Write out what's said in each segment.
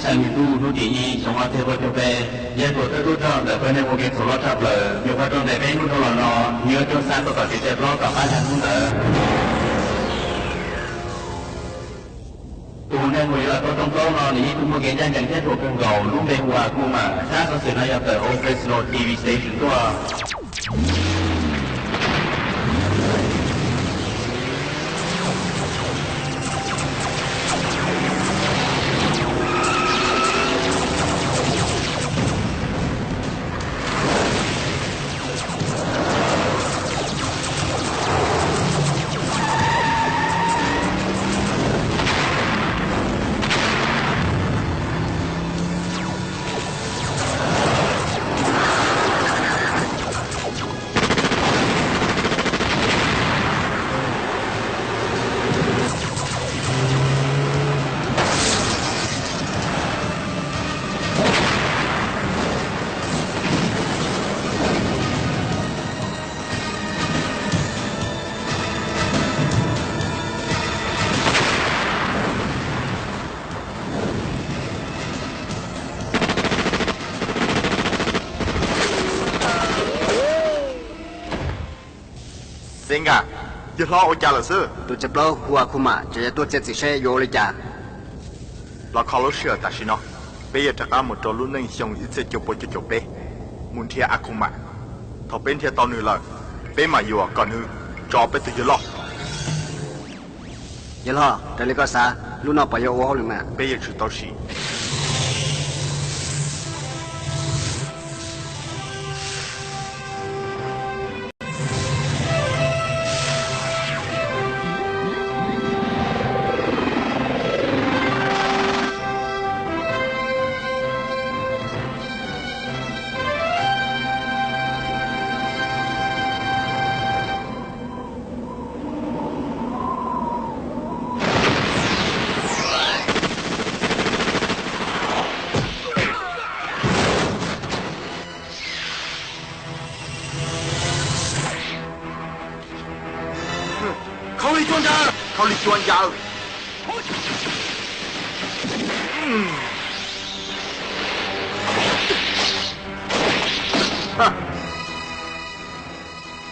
Tshaj li ntuj hnub tim ib xyoo ob txhiab kaum cuaj peb, yog tuam thawj tub rog ntawm pawg neeg ua kev txhaum loj tshaj plaws nyuam qhuav rau ntes peb hnub dhau los no, nws yuav rau xa tau tom tsev caij plaub tom qab dag hnub ntawd. Tus neeg uas yuav los tau rooj plaub no nws yeej tug muaj kev ncaj ncees thiab ruam kawg nkaus, lub npe hu ua Akuma. Tsab xov xwm no yog tawm hauv Fresno T V station tuaj. Xenga, yawg hlob ua cas lawm xwb? Tus tsev plaub hu ua Akuma, ces yog tuaj txiav txim seb yuav ua li cas. Los kho lub sij hawm tam sim no, peb yuav rov qab mus rau lub neej xyoo ib txhiab cuaj pua cuaj caum peb, mus nrhiav Akuma. Thaum peb nrhiav tau nws lawm, peb mam yuam kom nws tso peb tus yawg loj. Yawg hlob, raws li koj xav, lub no puas yuav ua hauj lwm mas? Peb yuav tsum tau siv. Khaub lig cuab ncaws, khaub lig cuab ncaws.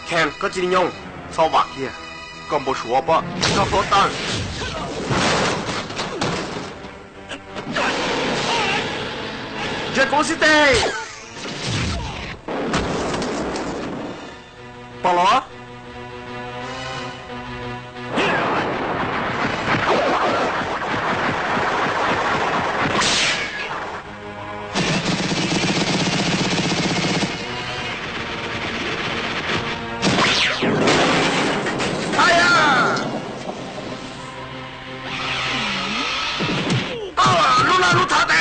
Khees, koj cia li nyoog, txhob vam kiag, koj npau suav pob, koj hlob tawg. Nrhiav kuv xib teg. Pom los? Lub laj lub thav tes.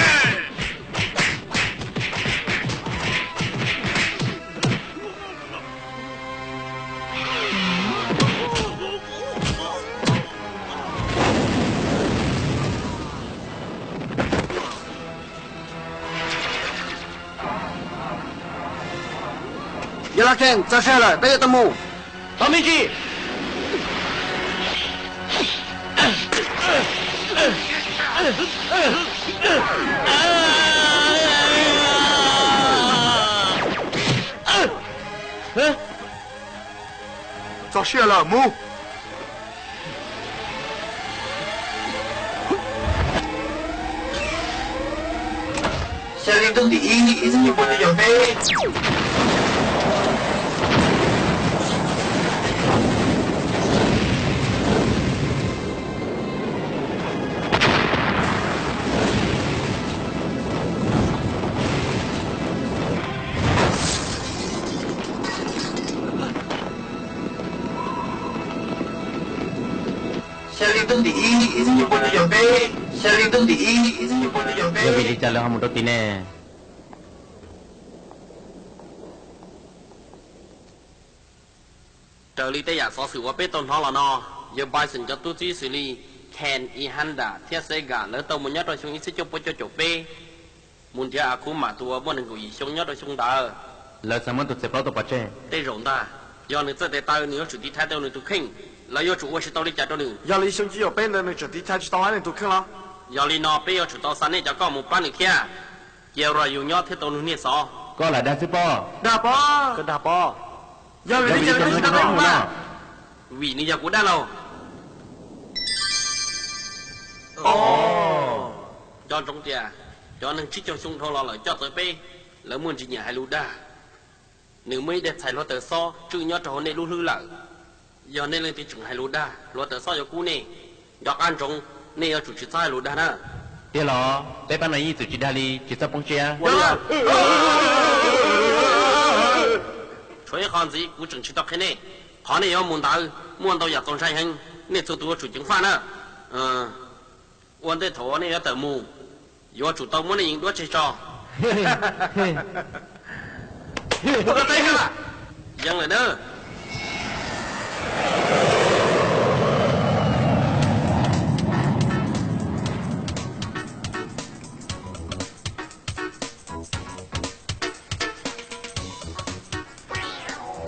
Yog los Khees, txog sij hawm lawm, peb yuav tau mus. Tau me ntsis. Txog sij hawm lawm, mus. Xya li ntuj tim ib, ib txhiab cuaj pua cuaj caum peb. Xya li ntuj tim ib, ib txhiab cuaj pua cuaj caum peb. Xya li ntuj tim ib, ib txhiab cuaj pua cuaj caum peb. Yog vim li cas lawv ho mus rau tim ne? Raws li tej yam xov xwm uas peb tau hnov los no, yawg Bison cov tub txib xws li Ken, Ihanda thiab Sega lawv tau mus nyob rau xyoo ib txhiab cuaj pua cuaj caum peb, mus nrhiav Akuma tus uas muaj nees nkaum yim xyoo nyob rau xyoo ntawd. Lawv xav muab tus txiv plaub tua pov tseg. Tej zaum ntag, yog nws txawj tes taw nws yuav tsum tiv thaiv tau nws tus kheej. Lawv yuav tsum ua tsis tau li cas rau nws. Yog li xyoo cuaj caum peb ntawd nws tseem tiv thaiv tsis tau hab nws tus kheej los? Yog li no peb yuav tsum tau xa nej cov koj mus pab nws thiab. Cia rau yus nyob thiaj tau nug niag xov. Koj lam dag xwb pob. Dag pob. Koj dag pob. Yog vim li cas koj tsis dag peb mus pab? Vim nws yog kuv dab laug. Nco ntsoov tias cov neeg tsib caug xyoo dhau los lawm coj txawv peb, lawv muaj ntsis nyiam hais lus dag. Nws muaj ib daim txhais hluav taws xob tswj nyob rau hauv nej lub hlwb lawm. Yog nej leej twg tseem hais lus dag, hluav taws xob yuav kub nej. Nco qab ntsoov, nej yuav tsum tsis txhob hais lus dag na. Tiag los? Peb pab no yeej txwm tsis dag li, tsis txhob poob siab. Tshuav ib qho ntxiv kuv tseem tsis tau qhia nej. Qhov nej yuav mus ntawd muaj ntau yam txaus ntshai heev, nej txhua tus yuav tsum ceev faj na. Ua ntej thaum uas nej yuav tawm mus, yuav tsum tau muab nej yees duab tseg tso. Yees lawm na.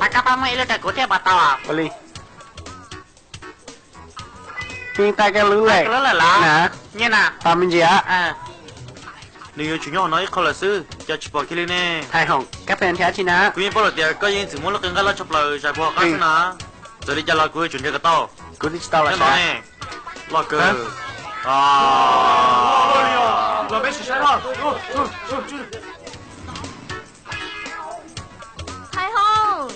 Thov koj pab muab ib lub rau kuv thiab puas tau? Pib tag koj lub lawm. Nyiaj na. Tos me ntsis. Nws yuav tsum nyob hauv no ib qho lawm xwb, cas tsis pom kiag li ne. Thais Hoom, koj pheej nrhiav tsi na? Kuv yeej paub lawm tias koj yeej txwm muab lub qe nqaij loj tshaj plaws zais puag hauv qab xwb na. Txawm li cas los kuv yuav tsum nrhiav kom tau. Kuv twb tsis tau los sav. Loj kawg. Los peb sim saib os. Thais Hoom.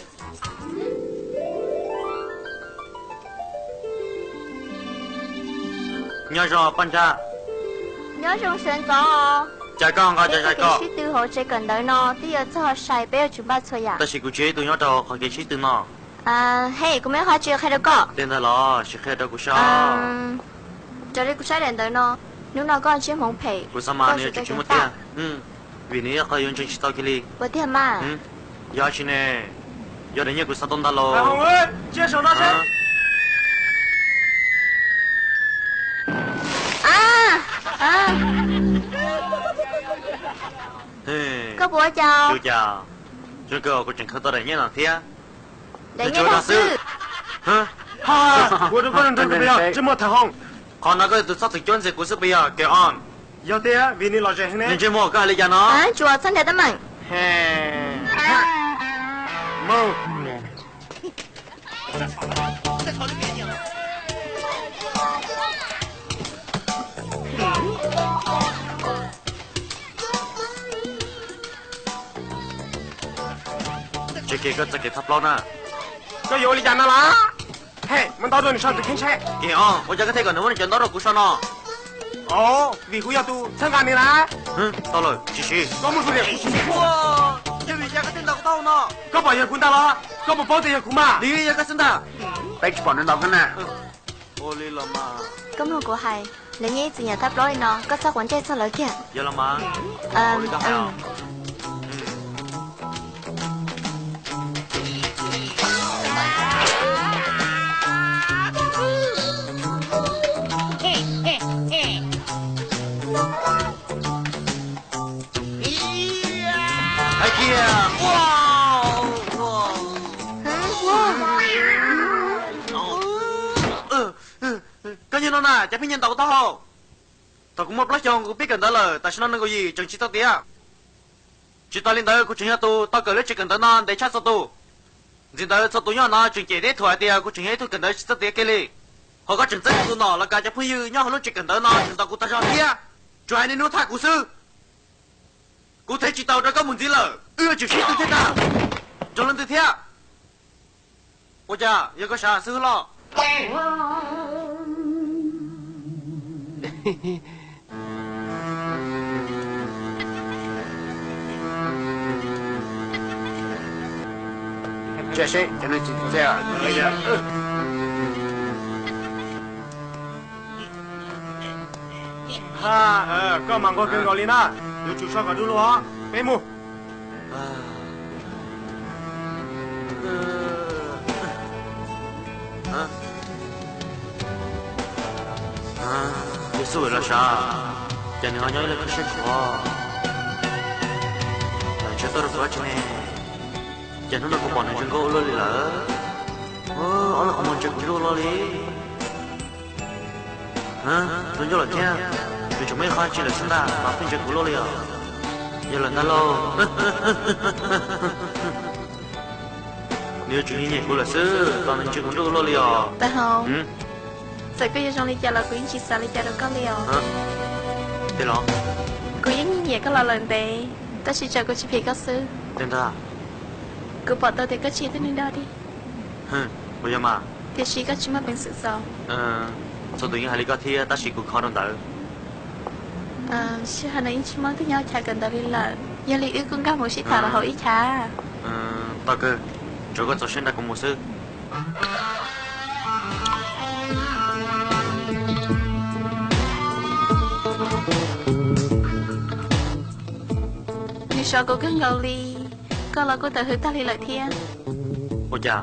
Nyob zoo poj ntxhais. Nyob zoo sawv ntxov. Cas koj nqa cov zais ko? Sib tw hauv tsev kawm ntawv no twb yuav txog sai, peb yuav tsum npaj txhua yam. Tab sis kuv tsis yog ib tug nyob rau qhov kev sib tw no. Hej, kuv muaj ib qho tsis qhia rau koj. Tiag ntag los? Sim qhia rau kuv saib. Raws li kuv saib daim ntawv no, hnub no koj ntsej hmoov phem. Kuv xav mas nws yuav tsum tsis muaj tiag, vim nws ib qho yuav ntseeg tsis tau kiag li. Ua tiag mas. Yog tsi ne? Yog daim nyiaj kuv xav tau ntag los. Koj puas ua cas? Zoo kawg kuv tseem khaws tau daim nyiaj no thiab. Daim nyiaj no xwb. Ua rau koj nrog kuv pes yog tsis muaj Thais Hoom. Qhov no koj yog tus txhob txwm cuab ntxias kuv xwb pes yog Kev Os? Yog tiag, vim nws lom zem heev ne. Ntsej muag, koj hais li cas no? Tsuas txhob nrhiav teeb meem. Tsis kev koj txoj kev thab plaub na. Koj yuav ua li cas no las? Hej, muab ntaub rau nws so tus kheej seb. Kev Os, ua cas koj thiaj kom nws muab nws cov ntaub rau kuv so no? Os, vim kuv yog tus txhawb nqa nws na. Tau lawm, tsis siv. Koj muaj hwj yam kuv tsis siv. Yog vim cas koj thiaj ntaus kuv taub hau no? Koj pom yog kuv ntag los? Koj puas paub tias yog kuv mas? Nws yeej yog koj xwb ntag. Peb tsis pom nws ntaus koj na. Ua li los mas. Koj mloog kuv hais, lawv yeej ib txwm nyiam thab plaub li no, koj txhob quav ntsej txog lawv kiag. Yog los mas. Hais kiag. Koj nyob no na, cas pheej nyiag ntaus kuv taub hau? Thaum kuv muaj plaub xyoos kuv pib kawm ntawv lawm, tam sim no nees nkaum yim tseem tsis txog tiav. Tsis tas li ntawd kuv tseem yog tus tau kawm lub tsev kawm ntawv no ntev tshaj txhua tus. Ntxiv ntawd txhua tus nyob no tseem cem thiab thuam hais tias kuv tseem yog ib tug kawm ntawv tsis txog tiav kiag li. Ho koj tseem txeeb kuv tus nom los kav cov phooj ywg nyob hauv lub tsev kawm ntawv no tseem ntaus kuv tag zog thiab. Tsuas hais niaj hnub thaj kuv xwb. Kuv thev tsis tau rau koj mus ntxiv lawm, wb yuav tsum sib tw thiaj tag. Nrog leej twg thiab? Ua cas yog koj sav xwb los? Tsa seb cov neeg tsis txia. Ha, koj mas nquag kawg nkaus li na. Yuav tsum so kom du lug os. Peb mus. Yexus los sav, cas nws ho nyob ib leeg kho siab khuav. Ntshe tuaj rau kuv dab tsi ne? Cas hnub no kuv pom nws zoo nkauj ua luaj li lawm? Ob lub qhov muag ntsia kuv zoo ua luaj li. Tus ncauj lawm thiab. Tsuas muaj ib qho ntsis lawm xwb ntag mas pheej ntsia kuv luaj li os. Yog lawm ntag lauj. Nws yuav tsum nyiam nyiam kuv lawm xwb, tos nws ntsia kuv nruj luaj li os. Tag Hau, txawm koj yuav zoo li cas los kuv yeej tsis xav li cas rau koj li os. Tiag los? Kuv yeej nyiam nyiam koj los lawm ntev, tab sis tsam kuv tsis phim koj xwb. Tiag ntag. Kuv pom tau tias koj tsis yog tus neeg dog dig. Puas yog mas? Tiam sis koj tsis muaj peev xwm txaus. Txhua tus yeej hais li koj thiab, tab sis kuv kho rau ntawd. Sij hawm no yeej tsis muaj ib tug nyob chav kawm ntawv li lawm, yog li wb kuj nkag mus sib tham los hauv ib chav. Tau kawg, tsuav koj txaus siab nrog kuv mus xwb. Nws sov kuv kawg nkaus li, koj los kuj tawm hwv tag li lawm thiab. Ua cas?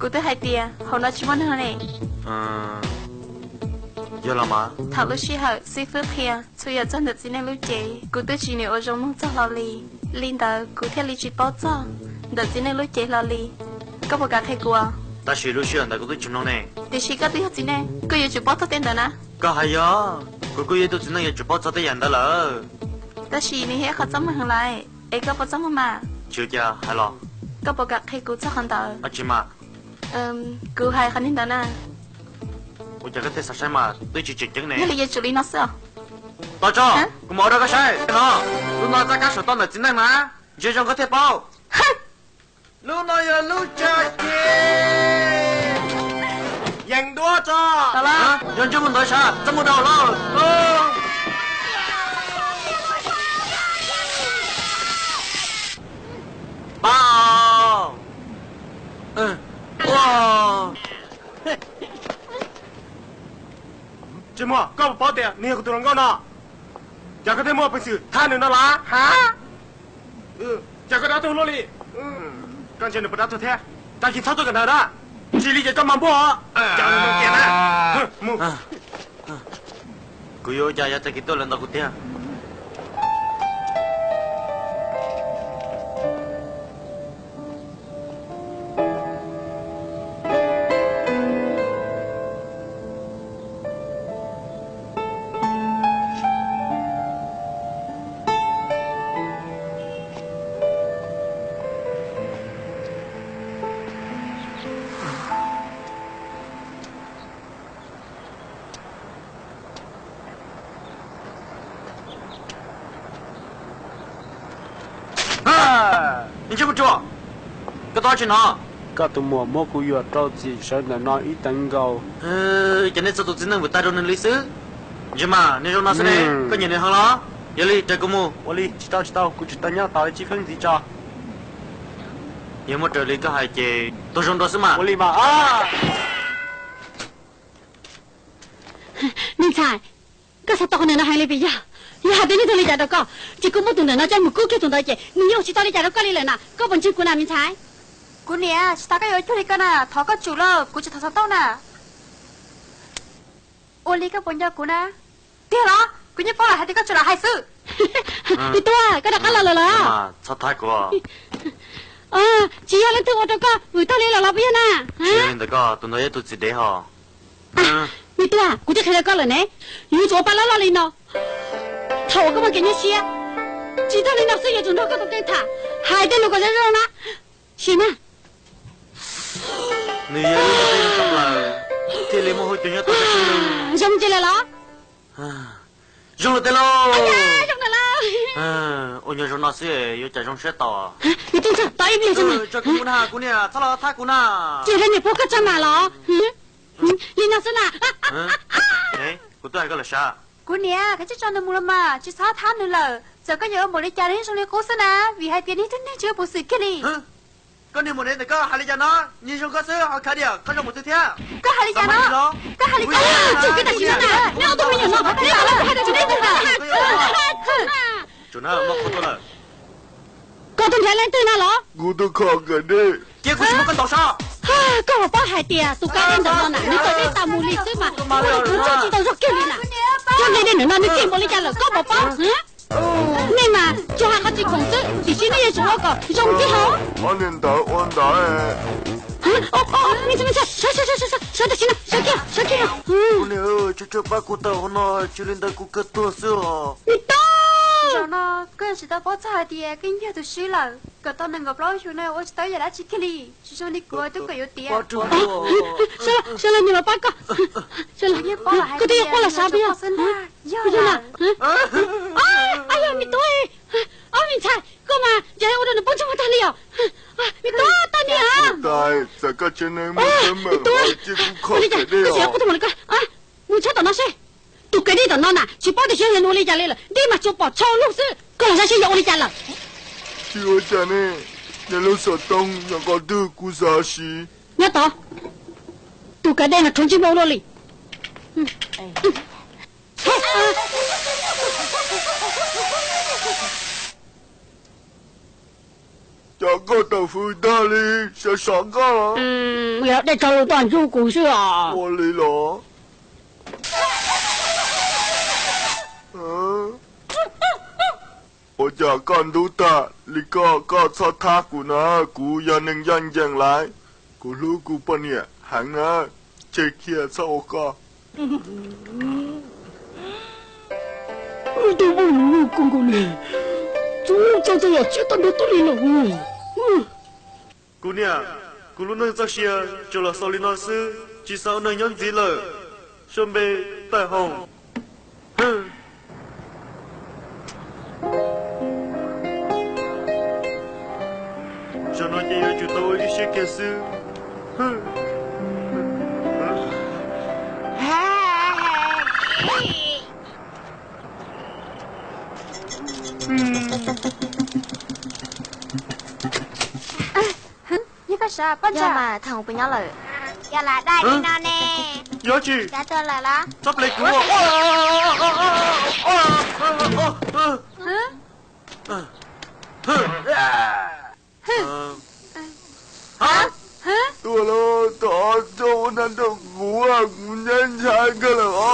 Kuv twb hais tias hauv no tsis muaj neeg ne. Yog los mas. Thaum lub sij hawm xib fwb qhia txhua yam txog ntawm txiv neej lub cev, kuv twb tsis nrhiav ua zoo mloog txog hlo li. Li ntawd kuv thiaj li tsis paub txog ntawm txiv neej lub cev hlo li. Koj puas kam qhia kuv? Tab sis lub sij hawm ntawd kuv twb tsis mloog ne. Tiam sis koj twb yog txiv neej, koj yuav tsum paub txog tej ntawd na. Koj hais yog, kuv kuj yog ib tug txiv neej yuav tsum paub txog tej yam ntawd lawm. Tab sis nws yog ib qho txaj muag heev lawm, es koj puas txaj muag mas? Tsis ua cas, hais los. Koj puas kam qhia kuv txog qhov ntawd? Dab tsi mas? Kuv hais qhov niag ntawd na. Ua cas koj thiaj xav saib mas twb tsis tseem ceeb ne? Yog li yuav tsum li no xwb os. Tos tso, kuv mam ua rau koj saib no. Lub no txoj kab saum toj ntawm txiv neej na, ntsia zoo koj thiaj paub. Lub no yog lub tsag ces yees duab tso. Yog ntsej muag ntawd sav txaj muag rau lawm. Pab, ua, ntsej muag, koj puas paub tias nws yog kuv tus hluas nkauj no? Cas koj thiaj muaj peev xwm thab nws no los? Ha, cas koj dab tuag luaj li? Koj ntsia nws puas dab tuag thiab? Tag kis txhob tuaj kawm ntawv na, tsis li ces koj mas npuaj. Cas nws mus kiag na. Mus. Kuv yuav ua cas yog tag kis tuaj lawv ntaus kuv tiag. Koj tus muam muab kuv yuam rau txim sawv ntawm no ib teev nkaus. Ces nej txhua tus txiv neej vwm tag rau nws li xwb. Ntsis mas nej zoo no xwb ne, koj nyiam nws heev los? Yog li raws kuv mus. Ua li, tsis tau tsis tau, kuv tsis tau nyob tos li tsib feeb ntxiv tso. Yog muaj raws li koj hais ces tuag zoo dua xwb mas. Ua li mas. Me ntxhais, koj xav tau qhov ntawm no heev li puas yog? Yog hais tias nws tuag li cas rau koj, ces kuv muab tus ntawm no coj mus kub kiag tus ntawd ces nws yuav ua tsis tau li cas rau koj li lawm na. Koj puas ntseeg kuv na me ntxhais? Kuv niam, tsis tas koj yuav cuag li koj na, thov koj tsum lauj, kuv tsis tau xav tau na. Ua li koj puas nco kuv na? Tiag los? Kuv yeej paub lawm hais tias koj tsuas lam hais xwb. Me tub, koj rov qab los lawm los? Tsis yog leej twg ua rau koj vwm tag li lawm los puas yog na? Tsis yog li ntawd, koj tus ntawd yog tus txiv dev hos. Me tub, kuv twb qhia rau koj lawm ne, yuav tsum ua pab loj loj li no. Thaum uas koj muaj kev nyuaj siab, tsis tag li no xwb yuav tsum nrog koj tus kheej tham, hais tej lus kom zoo zoo na. Sim na. Nws yog ib tug neeg tshaj plaws, thiaj li muaj hauj cov nyob tau tag sim no. Zoo ntsis lawm los? Zoo lawm tiag lauj. Ua nyuag zoo no xwb yuav cas zoo siab tau. Tso kuv mus na, kuv niam txhob los thab kuv na. Ces niam pub koj tso mas los. Li no xwb na. Kuv twb hais koj lawm sav. Kuv niam, koj tsis tso nws mus los mas, tsis txhob thab nws lawm. Txawm koj yuav ua npaum li cas nws yeej zoo li qub xwb na, vim hais tias nws yog ib tug neeg tsis muaj peev xwm kiag li. Koj niag muam dev ntawm koj hais li cas no? Nyias zoo koj xwb ho khav diam koj zoo mus twg thiab? Koj hais li cas no? Koj hais li cas no? Tsis koj tam sim no na, neb ob tug me nyuam no, neb tau los hais tias tsis deb tug ntawd. Tsum na, muaj qhov tuaj lawm. Koj tus nrhiav leej twg no los? Kuv tus kho kawm dej. Cia kuv tsis muab koj ntaus sab. Koj puas paub hais tias tus kab dej ntawm no na, nws tau dej tas mus li xwb mas, ua rau kuv ntsuag tsis tau zog kiag li na. Cov dej dej ntawm no nws ceg npaum li cas lawm koj puas paub? Nej mas tsuas hais qhov tsis khoom xwb, tiam sis nej yuav tsum ua kom zoo thiab hos. Ua li ntawd ua ntawd. Me ntxhais, me ntxhais, sawv, sawv, sawv, sawv, sawv tam sim no, sawv kiag, sawv kiag. Koj pab kuv tawm hauv no, tsis li ntawd kuv kawg tuag xwb os. Zaum no koj yeej tsis tau paub txog hais tias koj yog tus swb lawm. Kom tau nees nkaum plaub xyoos no ua tsis tau yam dab tsi kiag li. Tsis zoo li kuv twb kom yuav tiav. Sawv los, niam los pab koj. Sawv los, koj twb yuav quaj los sav peb yog. Yog na. Yog me tub, ob me ntxhais, koj mas ntshe ua rau nws poob ntsej muag tag li os. Me tub, tau niam. Txawm koj tsev neeg muaj teeb meem los cia kuv kho tiag li os. Mus tshawb tom no seb. Tus kwv dej tom no na tsis paub tias yog nws ua li cas li lawm, dej mas tsuas pom tsho lug xwb. Koj los saib seb yog ua li cas lawm. Tsis ua cas ne, niam lub xov tooj nyob qhov twg kuv xav siv. Nyob tod. Tus kwv dej no rhuav ntsej muag ua luaj li. Cas koj tawm hws tag li, sov sov koj. Yog dej tso lug tuaj ntsug kuv xwb os. Ua li los? Ua cas koj ntub tag li koj, koj txhob thab kuv na, kuv yog neeg ncaj ncees lawm, kuv hlub kuv poj niam heev na, tseg kiag txhob ua koj. Tus poj niam koj nkaus li, txhob txhob yam tsiab tag nrho tuaj li lawm. Kuv niam, kuv lub neej txoj sia tsuas los xaus li no xwb, tsis xav ua neeg nyob ntxiv lawm. Suab npe Tawm Hoom. Zaum no ces yuav tsum tau ua ib siab kiag xwb. Yog koj sav, Paj Ntsa. Yog mas, Thaum puas nyob lawm? Yog lam dai li no ne. Yog tsis, Cav tuag lawm los? Txhob ple kuv. Tuaj los, thov txhob ua nrog kuv, kuv ntshai ntshai kawg lawm os.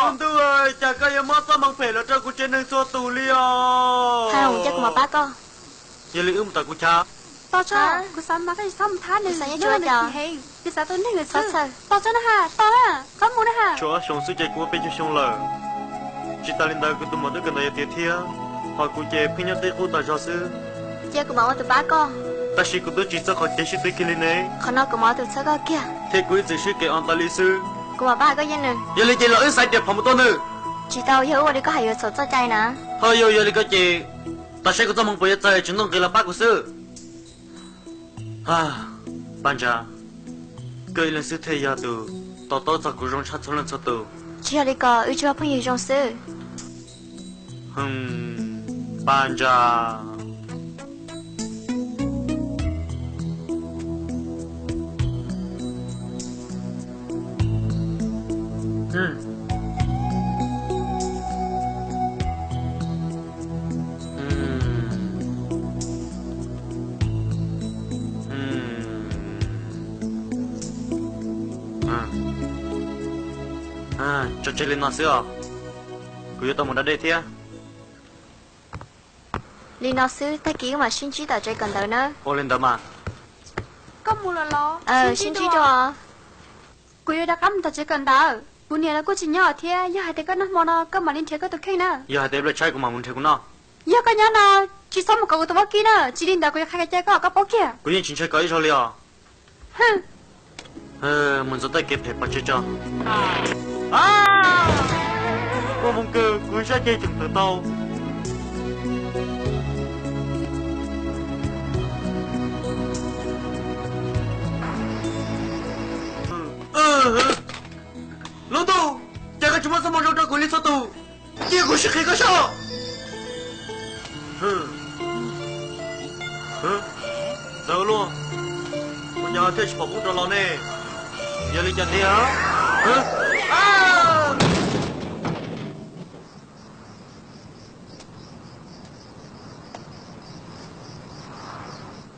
Lub ntuj, cas koj yuav muab txoj hmoo phem los rau kuv tsev neeg txhua tus li os. Thaum cia kuv mam pab koj. Yog li wb mus tom kuv chav. Tos tso, kuv xav mas koj tsis txhob mus thab nws, nws heev, nws xav tua neeg lawm xwb. Tos tso na ha, tos na, txhob mus na ha. Tshuav ob xyoos xwb ces kuv ua peb caug xyoo lawm. Tsis tas li ntawd kuv tus muam twb kawm ntawv yog tiav thiab, hos kuv ces pheej nyob teb qub tas zog xwb. Cia kuv mam ua tus pab koj. Tab sis kuv twb tsis txawj qhov kev sib tw kiag li ne. Qhov no kuv mam ua tus txhawb koj kiag. Thiab kuv ib txwm sib kev o tas li xwb. Kuv mam pab hais koj yeej nws. Yog li ces los wb xaiv tias phom mus tua nws. Tsis tau, yog wb ua li koj hais yuav txhaum txoj cai na. Ho yog, yog li ko ces, tas seb kuv txoj hmoo puas yuav txawj, tsis ntuj nqis los pab kuv xwb. Paj Ntsa, koj ib leeg xwb thiaj yog tus to taub txog kuv zoo tshaj txhua leej txhua tus. Tsis yog li ko, wb tsuas yog phooj ywg zoo xwb. Paj Ntsa. Tso tseg li no xwb os, kuv yuav tau mus da dej thiab. Li no xwb, tag kis wb mam sib ntsib tom tsev kawm ntawv nawb. Ua li ntawd mas. Koj mus lawm los? Sib ntsib dua. Kuv yuav rov qab mus tom tsev kawm ntawv, kuv niam los kuj tsis nyob thiab, yog hais tias koj noj hmo no koj mam li nrhiav koj tus kheej na. Yog hais tias ib pliag tshaib kuv mam mus nrhiav kuv noj. Yog koj nyob no, tsis txhob mus kov kuv tus vaub kib na, tsis li ntawd kuv yuav qhia kev cai koj kom koj paub kiag. Kuv yeej tsis ntshai koj ib zaug li os. Mus ntxuav tej kev phem pov tseg tso. Muaj hmoo kawg, kuv sab ceg tseem tawm tau. Lub ntuj, cas koj tsis muab txoj hmoo zoo rau kuv li txhua tus? Cia kuv sim qhia koj soj. Txawm ua luaj, ua cas ho thiaj tsis pom poob rov los ne? Yog li cas tiag?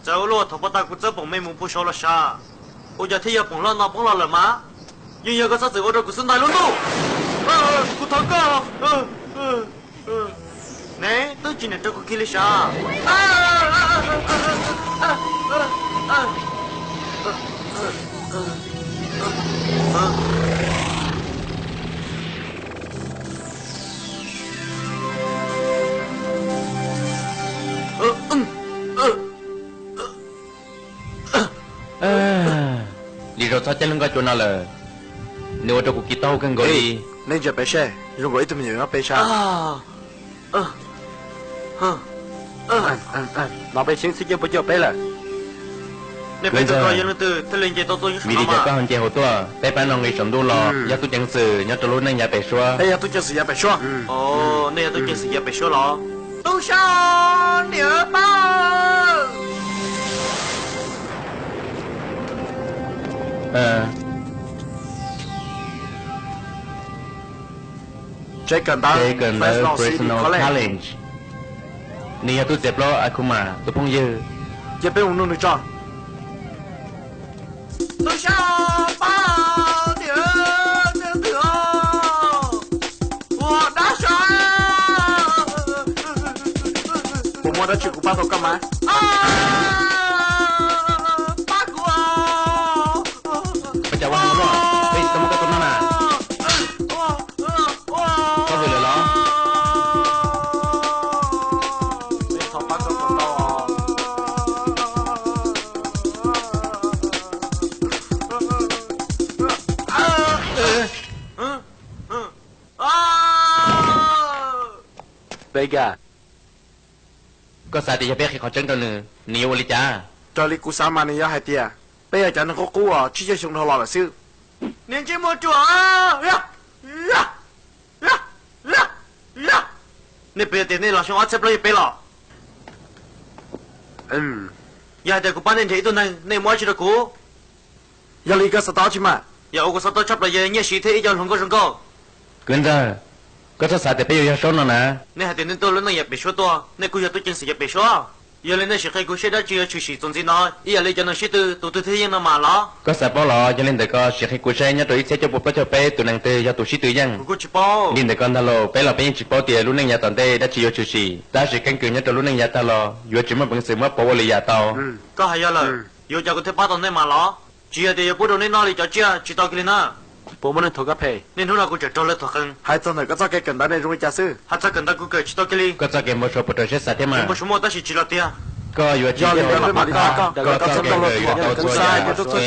Txawm ua luaj, thaum poj tag kuv txawb poom me mus puag saud los sav, ua cas thiaj yog poom loj no poob los lawm mas? Yeej yog koj txhob txwm ua rau kuv xub ntais lub ntuj. Kuv thov koj. Ne, twb tsis niam rau kuv kiag li sav. Txhob caij lub nkoj cua no lawm, nws ua rau kuv kis taub hau kawg nkaus li. Nej ntsia peb seb, zoo nkaus ib tug me nyuam nyob peb sab. No peb xyeeb txhib cuaj pua cuaj peb lawm. Vim li cas koj ho nce hauv tuaj? Peb pab no nqis saum ntuj los yog tub ceev xwm nyob rau lub neej yav pem suab. Peb yog tub ceev xwm yav pem suab. Nej yog tub ceev xwm yav pem suab los? Tub sab niam pab. Tsev kawm ntawv Fresno College. Nws yog tub txiav plaub Akuma tus phooj ywg. Cia peb mus nug nws tso. Tub sab pab, niam, twg os? Ua dab sab. Puas muaj dab tsi kuv pab tau koj mas? Pab kuv. Ua cas ua heev luaj, peb tsis tau muab koj tua noj na. Koj vwm lawm los? Vega, koj xav tias yog peb qhia qhov tseeb rau nws, nws yuav ua li cas? Raws li kuv xav mas nws yuav hais tias peb yog cov neeg qub qub uas tsib caug xyoo dhau los lawm xwb. Niag ntsej muag ruam! Nej puas yog tias nej los xyoo ob txhiab plaub caug peb los? Yog hais tias kuv pab nej nrhiav ib tug neeg, nej muab dab tsi rau kuv? Yog li koj xav tau dab tsi mas? Yog ua kuv xav tau tshaj plaws yog nyiaj siv thiab ib co hluas nkauj zoo nkauj. Kwv ntxawg, koj txhob xav tias peb yuav yog saub no na. Nej hais tias nej tuaj lub neej yav pem suab tuaj, nej kuj yog tub ceev xwm yav pem suab. Yog li nej sim qhia kuv seb dab tsi yuav tshwm sim txuas ntxiv no, ib yam li cov neeg sib tw tus twg thiaj yeej no mas los? Koj xav paub los? Yog li ntawd koj sim qhia kuv seb nyob rau ib txhiab cuaj pua plaub caug peb tus neeg twg yog tus sib tw yeej. Kuv kuj tsis paub. Li ntawd koj ntag lauj, peb los peb yeej tsis paub tias lub neej yav tom ntej dab tsi yuav tshwm sim, tab sis keeb kwm nyob rau lub neej yav tag los yuav tsis muaj peev xwm muab pauv ua li yam tau. Koj hais yog lawm, yuav ua cas kuv thiaj pab tau nej mas los? Tsis yog tias yuav pub rau nej noj li cov tsiaj tsis tau kiag li na. Puas muaj neeg thuam koj phem? Niaj hnub no kuv tseem raug lawv thuam qees. Hais txog ntawm koj txoj kev kawm ntawv ne zoo li cas xwb? Hais txog kawm ntawv kuv kawm tsis tau kiag li. Koj txoj kev npau suav puas raws siab xav thiab mas? Npau suav muaj tab sis tsis los tiag. Koj yuav tsis yog li, koj txoj kev kawm yuav tau txhua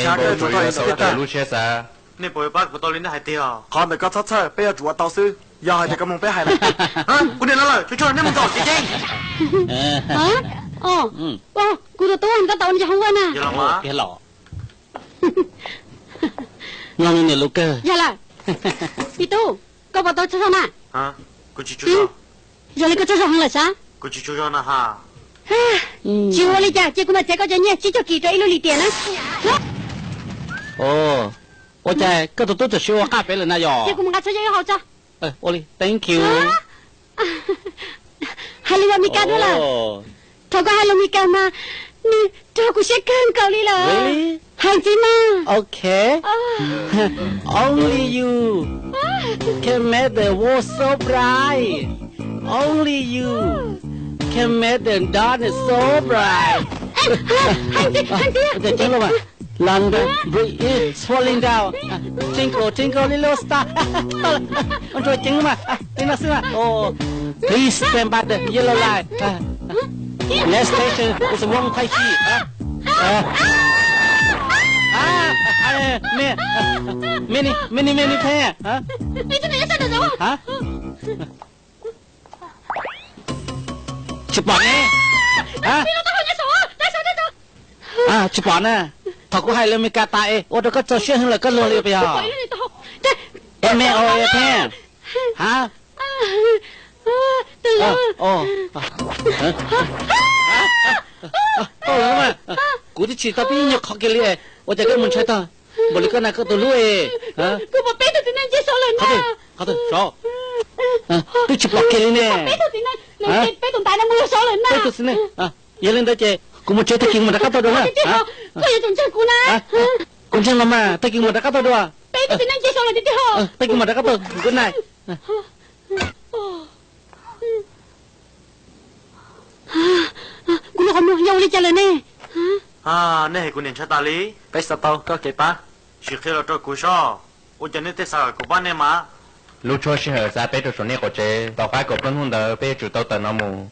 yam, npau suav yuav tau raws lub siab xav. Nej puas yuav pab kuv tau li nej hais tiag? Qhov ntawd koj txhob txhawj, peb yuav tsum ua tau xwb. Yog hais tias koj mloog peb hais na. Kuv niam no lawm, tsuag tsuag nej mus kom tseeb tseeb. Kuv tus tub, koj tau ua li cas hauv ua na? Yog los? Yog lawm, me tub, koj puas tau tsaug zog na? Yog li koj tsaug zog heev lawm sab. Tsis ua li cas, cia kuv mam txiav koj cov nyiaj tsib caug kis rau ib lub lim tiam na. Ua cas koj tus tub tam sim ua qaj pem lawm na yog? Cia kuv mus nqa tsheb yog ib hau tso. Ua li, thank you. Hais lus Amelikas dua lawm. Thaum koj hais lus Amelikas mas nws raug kuv siab kawg nkaus li lawm. Hais ntxiv mas. Okay. Only you can make the world so bright. Only you can make the darkness so bright. Hais ntxiv, hais ntxiv. London Bridge is falling down. Twinkle, twinkle, little star. Ua ntsuag ceev mas, li no xwb na. Please stand by the yellow line. Next station is Wong Tai Chi. Many, many, many times. Tsis pom ne. Tsis pom na. Thaum kuv hais lus Amelikas tas es ua rau koj txaus siab heev lawm koj luag li puas yog? M O A ten. Ha? Kuv twb tsis tau pib nyuag qhov kiag li, ua cas koj mus ntshai tag npaum li koj na koj tus hlub? Kuv pom peb tug txiv neej nce saud lawm na. Qhov twg? Twb tsis pom kiag li ne. Peb tug txiv neej, peb tus ntaiv no mus saud lawm na. Peb tug txiv neej. Yog li ntawd ces kuv mus tsev, tag kis kuv mam rov qab tuaj dua na. Koj yuav tsum ntseeg kuv na. Kuv ntseeg los mas, tag kis kuv mam rov qab tuaj dua. Peb tug txiv neej nce saud lawm tiag tiag. Tag kis kuv mam rov qab tuaj, good night. Kuv lub qhov muag yog ua li cas lawm ne? Nej hais kuv niam ntshai tas li. Peb xav tau koj kev pab. Sim qhia los rau kuv sob, ua cas nej thiaj xav kom kuv pab nej mas? Lub tshuab sij hawm xa peb rau saum nej qaum tsev, tom qab kaum plaub hnub ntawd peb yuav tsum tau tawm no mus.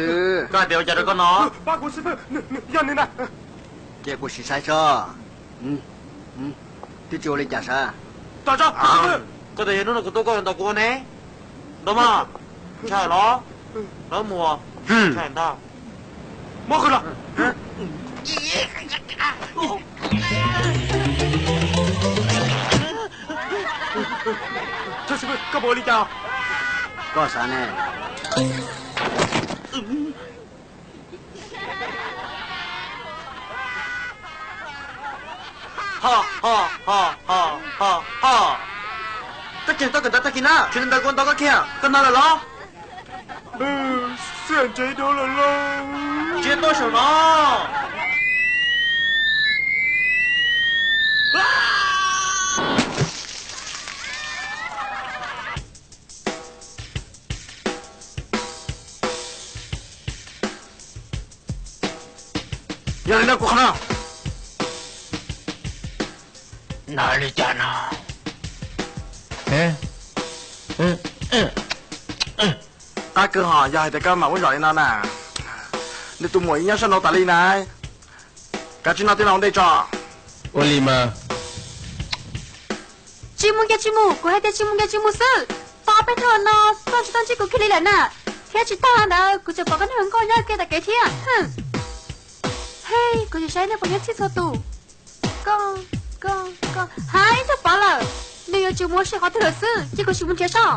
xwb. Koj hais tias ua cas rau koj no? Ces kuv sim saib tso. Twb tsis ua li cas sav. Koj tias yog hnub no kuv tuaj koj ntaus kuv ua ne? Ntau mas, ntshai los? Lawv mus, ntshai ntag. Muab qhwv los. Koj puas ua li cas? Koj xav ne? Ho ho ho ho ho ho. Koj tseem tau kawm ntawv tag kis na, tsis li ntawd kuv ntaus koj kiag, koj hnov lawm los? Xwb ntsev dua lawm lauj. Tsis tuaj saum no. Yog li no kuv qhov no. No li cas no? Qab kawg hos, yog hais tias koj mam muab zom li no na, nws tus muam yeej nyob sab no tas li na. Kav tsij noj tib no ua ntej tso. Ua li mas. Tsis mus ces tsis mus, kuv hais tias tsis mus ces tsis mus xwb. Tau peb hnub no koj tsis tau ntsib kuv kiag li lawm na, thiab tsis tag ntawd kuv tseem pom koj niag hluas nkauj nyob ua ke tom kev thiab. Hej, kuv tsis saib nej puas nyob txhij txhua tus. Koj, koj, koj, hais ib tug pov lawm, nws yuav tsum mus ua si qhov twg lawm xwb, cia kuv sim mus nrhiav soj.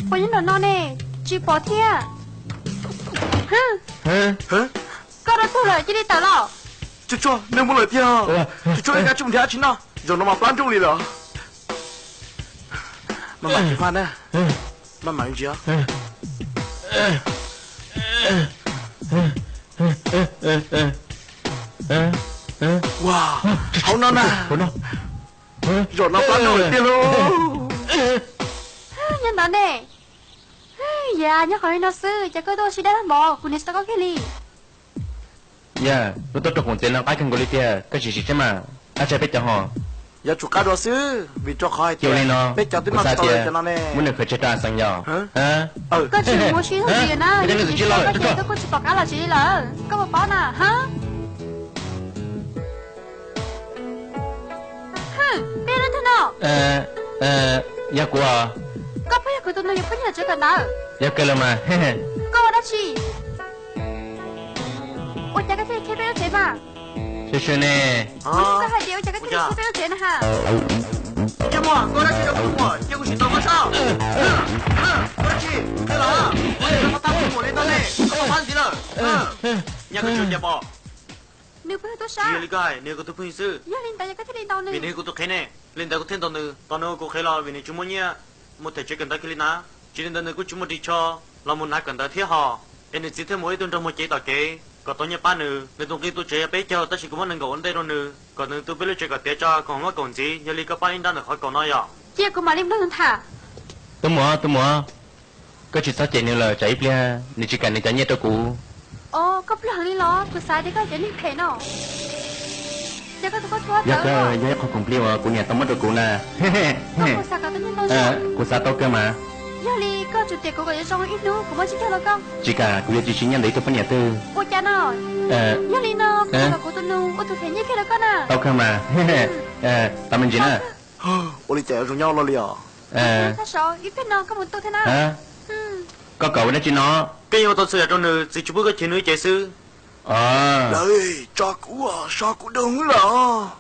Puas nyob nram no ne? Tsis pom thiab. Koj rau tug lawm cia li tawm los. Tsuag tsuag, nws mus lawm tiag. Tsuag tsuag, ib kab tsij mus nrhiav dab tsi noj, zaum no mas plab nruj li lawm. Maj mam ntsia na, maj mam ntsia. Ua, hauv no na, zaum no plab nruj lawm tiag lauj. Nyob ntawd ne. Yam, nyob qhov li no xwb ces koj tuaj ua si dab lag mov, kuv niam tsis tau koj kiag li. Yog, koj tuaj rau qoom tsev no qab kawg nkaus li tiag, koj sim sim seb mas, qab tshaj peb cov ho. Yuav tsum qab dua xwb, vim rau qhov hais tias peb cov twb noj tsis tau cov no ne. Muab nws qhwv tseg rau Xeev yog. Koj tsis mus ua si thaum twg na, koj kuj tsis pom qab los tsev li lawm, koj puas paub na, ha? Peb leej twg no? Yog kuv. Koj puas yog kuv tus nus yuav phooj ywg tsev kawm ntawv? Yog kawg los mas. Koj ua dab tsi? Ua cas koj thiaj li khiav peb lub tsev mas? Sw sw ne. Koj hais tias ua cas koj thiaj li khiav peb lub tsev na ha? Cia muag, koj ua dab tsi rau kuv muag, cia kuv sim ntaus koj soj. Ua dab tsi? Qhia los, ua cas koj tau kuv muag li no ne? Koj pab ntxiv lawm. Nyaj koj tsis ua cas pom. Nws puas yog tub sab? Tsis yog li koj hais, nws yog kuv tus phooj ywg xwb. Yog li ntawd yog koj thiaj li ntaus nws? Vim nws yog kuv tus qhev ne, li ntawd kuv thiaj ntaus nws. Tos nws ua kuv qhev los vim nws tsis muaj nyiaj mus them tsev kawm ntawv kiag li na. Tsis li ntawd nws kuj tsis muaj ris tsho los mus hnav kawm ntawv thiab hos. Es nws txiv thiaj mus ua ib tug nraug muag cev tom kev kom tau nyiaj pab nws. Nws tus nqi tu tsev yog peb caug tab sis kuv muab nees nkaum ua ntej rau nws kom nws tu peb lub tsev kom tiav tso kom muab kaum ntxiv, yog li koj pab ib nrab ntawm qhov kaum no yom. Cia kuv mam li nrog nws tham. Tus muam, tus muam, koj tsis txhob cem nws lawm, tsam ib pliag nws tsis kam nws cov nyiaj rau kuv. Os, koj plig heev li los? Kuv xav tias koj cov neeg phem no. Yog kawg, yog ib qho khoom plig uas kuv niam tau muab rau kuv na. Kuv xav tau kawg mas. Yog li koj tsum tiam kuv kom yuav zoo ib hnub kuv muab tsis kawg los koj. Tsis kam, kuv yuav tsis siv nyiaj ntawm ib tug poj niam twg. Ua cas no? Yog li no koj kom kuv tus nus ua tus them nyiaj kiag rau koj na. Tau kawg mas. Tau me ntsis na. Ua li cas yuav zoo nyob luaj li os? Ib pliag no koj mus tu thiab na. Koj kom ua dab tsi no? Koj yeej ua tau txhua yam rau nws, txiv tsis pub koj chwv nws ib ce xwb. Lawv tso kuv, so kuv doog lawm.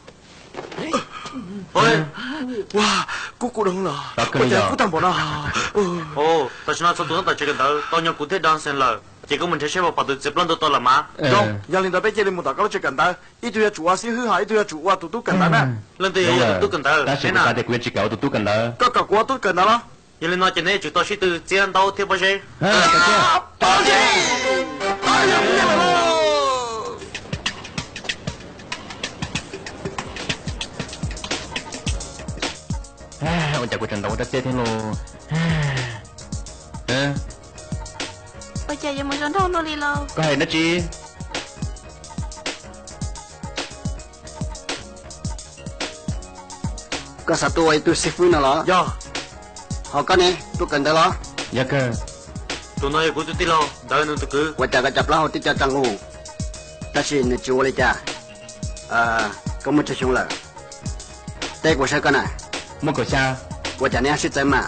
Ua, kuv kuv doog lawm, ua cas kuv tag npaum no. Tam sim no txhua tus nyob tom tsev kawm ntawv tau nyob kuv thiab Dan Xees lawm, ces koj mus nrhiav saib puas pom tus txiv plaub ntug tau lawm mas. Yog li ntawd peb cia li mus tom koj lub tsev kawm ntawv, ib tug yuav tsum ua xib hwb ho ib tug yuav tsum ua tus tub kawm ntawv na. Leej twg yuav ua tus tub kawm ntawv? Tab sis kuv xav tias kuv yuav tsis kam ua tus tub kawm ntawv. Koj kom kuv ua tub kawm ntawv los? Yog li no ces neb yuav tsum tau sib tw txiab ntaub thiab pob zeb. Ua cas kuv tseem ntaus ua dab txiab thiab lauj? Ua cas yuav mus zoo nraug luaj li lauj? Koj hais dab tsi? Koj xav tuaj ua ib tug xib fwb no los? Yog. Ho koj ne, tuaj kawm ntawv los? Yog kawg. Tus no yog kuv tus tij laug, ntawd nws tus kwv. Ua cas koj cov plaub hau tib co tsa nqus, tab sis nws tsis ua li cas? Koj muaj tsawg xyoo lawm? Teb kuv saib koj na. Muaj kaum xya. Ua cas neb sib txawv mas?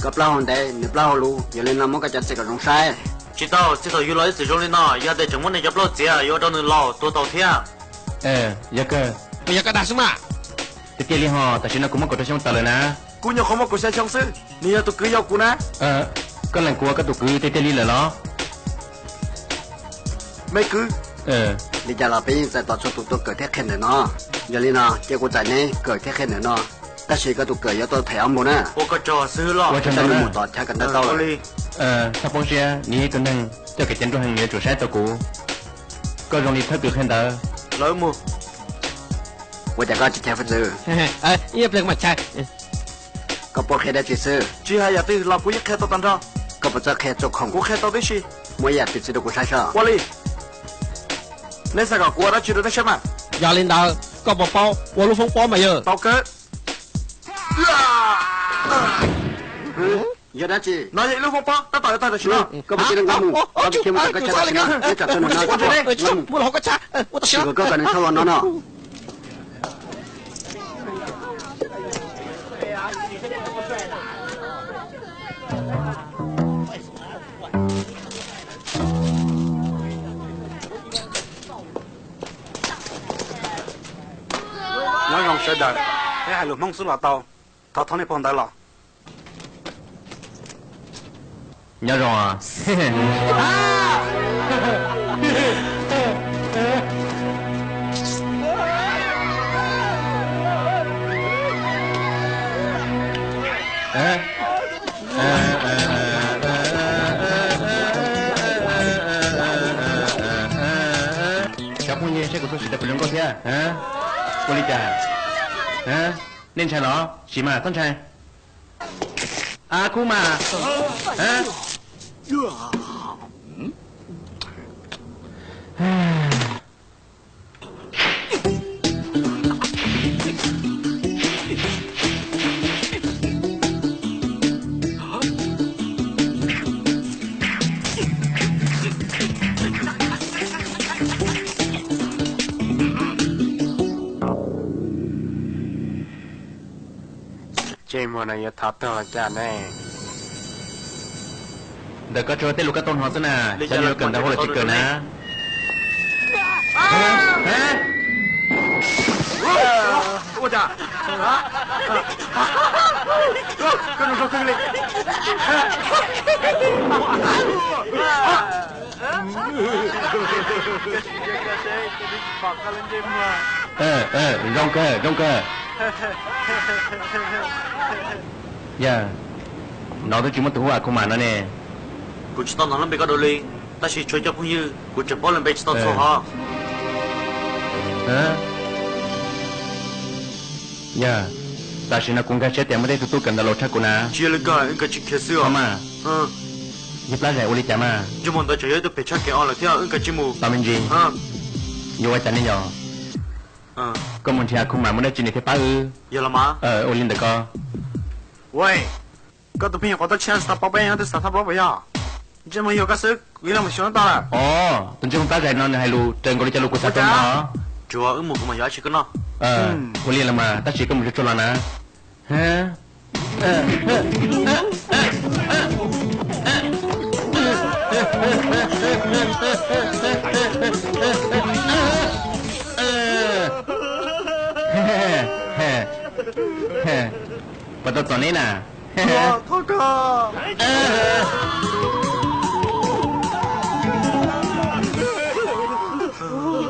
Koj plaub hau ntev, nws plaub hau luv, yog li no muab koj cov txiv kom zoo saib. Tsis tau, txij thaum yug los ib txwm zoo li no, yog tias tseem muab nws cov plaub hau txiav yuav ua rau nws laus tuag taus thiab. Yog kawg. Puas yog koj dag xwb mas? Tiag tiag li ho, tam sim no kuv muaj kaum rau xyoo tawm lawm na. Kuv nyuam qhuav muaj kaum xya xyoo xwb, nws yog tus kwv yau kuv na. Koj lees kuv ua koj tus kwv tiag tiag li lawm los? Me kwv. Li cas los peb yeej txais tos txhua tus tuaj kawm thiab qhia ntawm no. Yog li no ces kuv txais neb kawm thiab qhia ntawm no, tab sis koj tus kawm yuav tau them ob npaug na. Ua koj tsaug xwb los. Ua tsaug ntau na. Mus tom chav kawm ntawv tau lawm. Txhob poob siab, nws yog ib tug neeg coj kev ceev nruj heev, nws yuav tsum saib tau kuv. Koj zoo li thawj kws qhia ntawv. Lawv mus. Ua cas koj tsis chais hwj txwv? Koj paub qhia dab tsi xwb? Tsis hais yam twg los kuv yeej qhia tau tag nrho. Koj puas txawj qhia txuj khoom? Kuv qhia tau tib si. Muaj ib yam twg txhib rau kuv saib soj. Ua li, neb xav kom kuv ua dab tsi rau neb saib mas? Yog li ntawd koj puas paub ua lub foob pob mas yawg? Tau kawg. Yog dab tsi? No yog ib lub foob pob tab tom yuav tag tam sim no. Koj puas tsis nqa mus, koj cia mus tom koj chaw tam sim no, neb tsam txog nws no, mus, kom koj kom nws thauj los no no. Nyob zoo sawv daws, peb hais lus Hmoob xwb los tau. Thov thov nej pog ntawd los. Nyob zoo. Cov phooj ywg, saib kuv tuaj sim rau pem hluas nkauj thiab. Ua li cas? Nej ntshai los? Sim mas, txhob ntshai. A kub mas. Ces muag no yuav thov tuag los cas ne? Ntawm koj tsuas tej lus koj tau hnov xwb na, cov neeg yuav kawm ntawv hauj lwm tsis kawm na. Zoo kawg, zoo kawg. Yog, no twb tsis muaj tus hu A Khu Mas no ne. Kuv tsis tau hnov lub npe koj dua li, tab sis tshuav cov phooj ywg kuv tseem paub lawv npe tsis tau txhua hov. Yog, tam sim no kuv nkag siab tias muaj tej tug tub kawm ntawv laus tshaj kuv na. Tsis yog li ko, wb kav tsij khiav xwb os. Yog plab zais ua li cas mas? Ntsej muag ntawd tseem yog ib tug phem tshaj kev os lawm thiab, wb kav tsij mus. Tau me ntsis. Yuav ua cas ne yog? Koj mus nrhiav Khoo Mam muaj dab tsi nws thiaj pab wb. Ua li ntawd koj. Koj tus phooj ywg qhov toj tshiab xav pab peb nyob twb xav thab plaub puas yog? Ntsej muag yog koj xwb, kuv ib leeg mus xyuas tau lawm. Os, tus ntsej muag pab zais no nws hais lus raws nkaus li cov lus kuv xav tau no. Tsuav wb mus kuv mam yuav dab tsi koj noj. Ua li los mas tab sis koj mus tsuag tsuag los na. Puas tau txom neb na?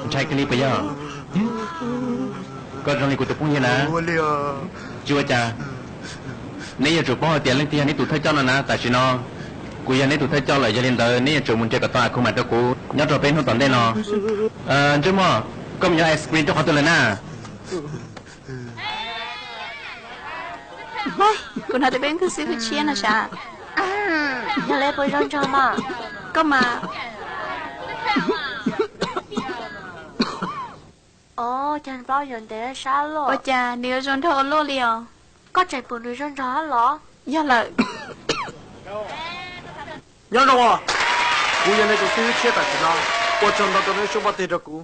Ntshai kawg li puas yog? Koj zoo li kuv tus phooj ywg na. Tsis ua cas. Neb yuav tsum paub hais tias leej twg yog neb tus thawj coj no na. Tam sim no kuv yog neb tus thawj coj lawm, yog li ntawd neb yuav tsum mus nrhiav kom tau Khoo Mam rau kuv nyob rau peb hnub tom ntej no. Ntsej muag, koj mus yuav ice cream rau qhov twg lawm na? Kuv hnov tias peb tus xib hwb tshiab no sav. Yog li puas zoo nrog mas? Koj mas. Os, cas plaub yuav ntev sab los. Ua cas nws yuav zoo nraug ua luaj li os? Koj tseem pom nws zoo nraug los? Yog lawm. Nyob zoo os, kuv yog nej tus xib hwb tshiab tam sim no, ua tsaug ntau rau nej xub npaj teg rau kuv.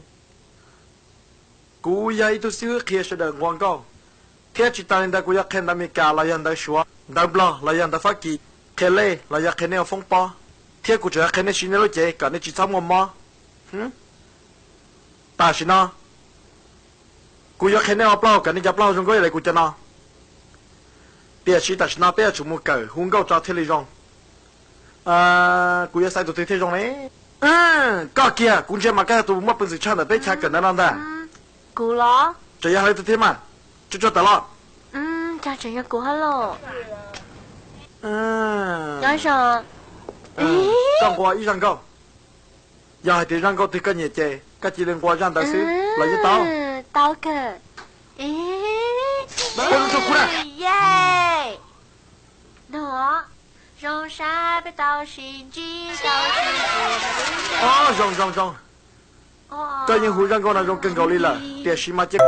Kuv yog ib tug xib hwb qhia sawv daws nqua nkauj, thiab tsis tas li ntawd kuv yuav qhia ntawv Amelikas los yog ntawv Suav, ntawv Nplog los yog ntawv Fab Kis, qhia lej los yog qhia nej ua foob pob, thiab kuv tseem yuav qhia nej siv nej lub cev kom nej tsis txhob muaj mob. Tam sim no kuv yuav qhia nej ua plaub hau kom nej cov plaub hau zoo nkauj ib yam li kuv cov no. Tiam sis tam sim no peb yuav tsum mus kawm hu nkauj tso thiaj li zoo. Kuv yuav xaiv tus twg thiaj zoo ne? Koj kiag, kuv ntsia mas koj yog tus muaj peev xwm tshaj ntawm peb chav kawm ntawv no ntag. Kuv los? Tseem yog tus twg thiab mas? Tsuag tsuag tawm los. Tseem yog kuv hab los. Koj nqua ib zaj nkauj. Yog hais tias zaj nkauj twg koj nyiam ces koj cia li nqua zaj ntawd xwb los yeej tau. Tau kawg. Ua zoo rau kuv na. No, zoo sab peb tau sib ntsib tau sib. Zoo zoo zoo. Koj yeej hu zaj nkauj no zoo kawg nkaus li lawm, tiam sis mas cia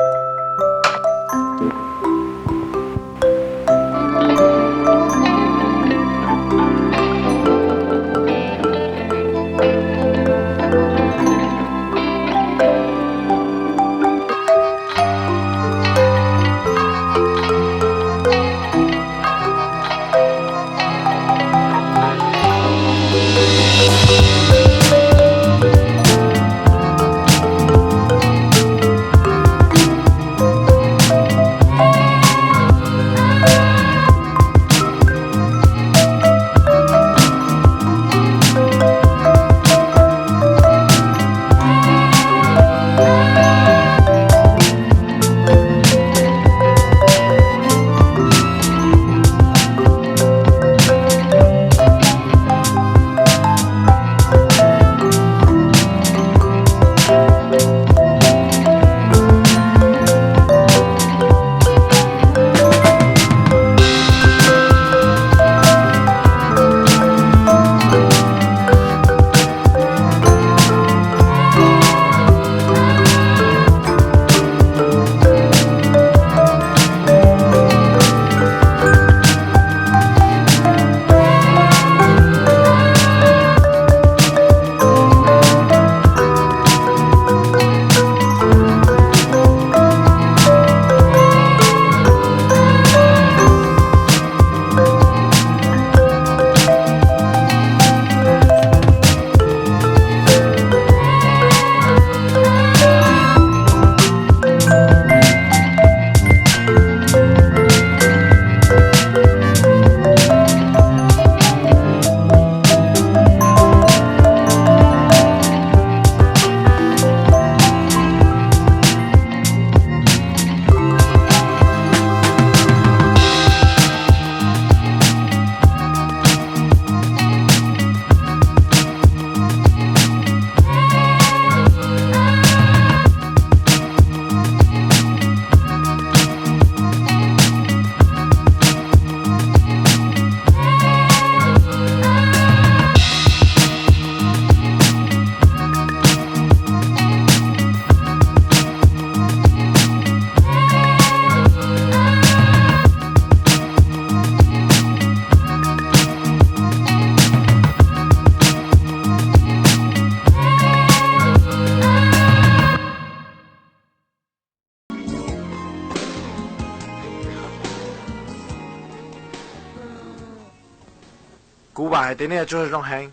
Vam hais tias nej yuav tsum zoo heev.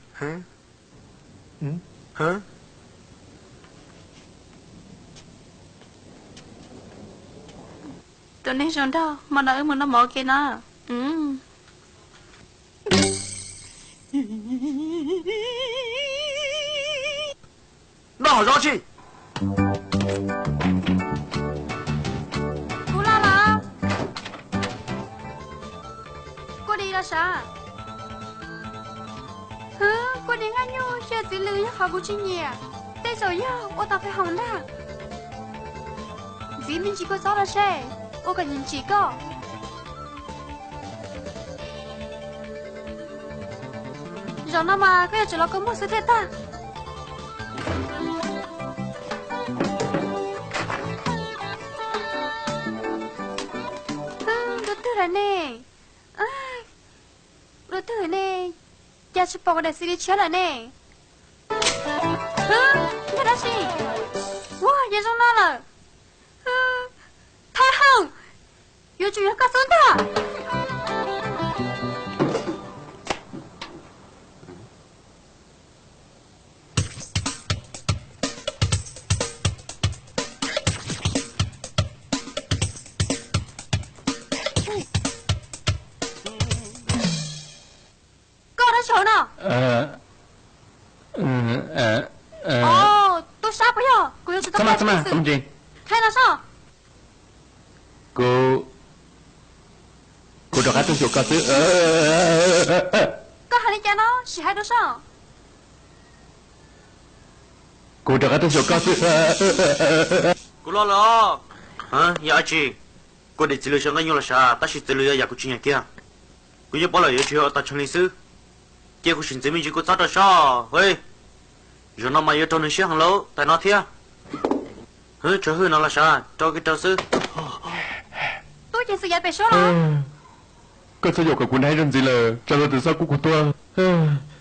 Tus neeg zoo nraug, hmo no wb mus noj mov ua ke na. Noj hauv zog tsi. Kuv los lawm. Kua dis los sav. Hwv, kua dis nqaij nyuj, yog txiv lws yog qhov kuv tsis nyiam. Tej zaum yog ua tau qhov haum ntag. Ntxiv me ntsis kua txob los seb, ua kom nyiam ntsim koj. Zaum no mas koj yuav tsum los kua muag xwb thiaj tag. Dua twg lawm ne? Dua twg ne? Cas tsis pom kuv daim xws li tshiab lawm ne? Yog dab tsi? Ua, yog zoo no lawm. Thawj Hawj, yuav tsum yog koj xwb ntag. Koj dab tsi hauv no? Tub sab puas yog? Kuv yuav tsum tau qhia xwm. Qhia los soj. Kuv, kuv rov qab tuaj xyuas koj xwb. Koj hais li cas no? Sim hais dua soj. Kuv rov qab tuaj xyuas koj xwb. Kuv los lawm os. Yog dab tsi? Kua dis txiv lws sau nqaij nyuj los sav, tab sis txiv lws yog yam kuv tsis nyiam kiag. Kuv yeej paub lawm yuav tsis yog ua tau tshee li xwb, ces kuv sim ntxiv me ntsis kua txob rau soj. Hwv, zaum no mas yuav raug nws siab heev lauj, tais no thiab. Hwv, tsawg hwj no los sav, rau kiag rau xwb. Tub ceev xwm yav pem suab los. Koj txhob yaum kom kuv nrag zog ntxiv lawm, tsam luag twb xauj kuv kuv tuag.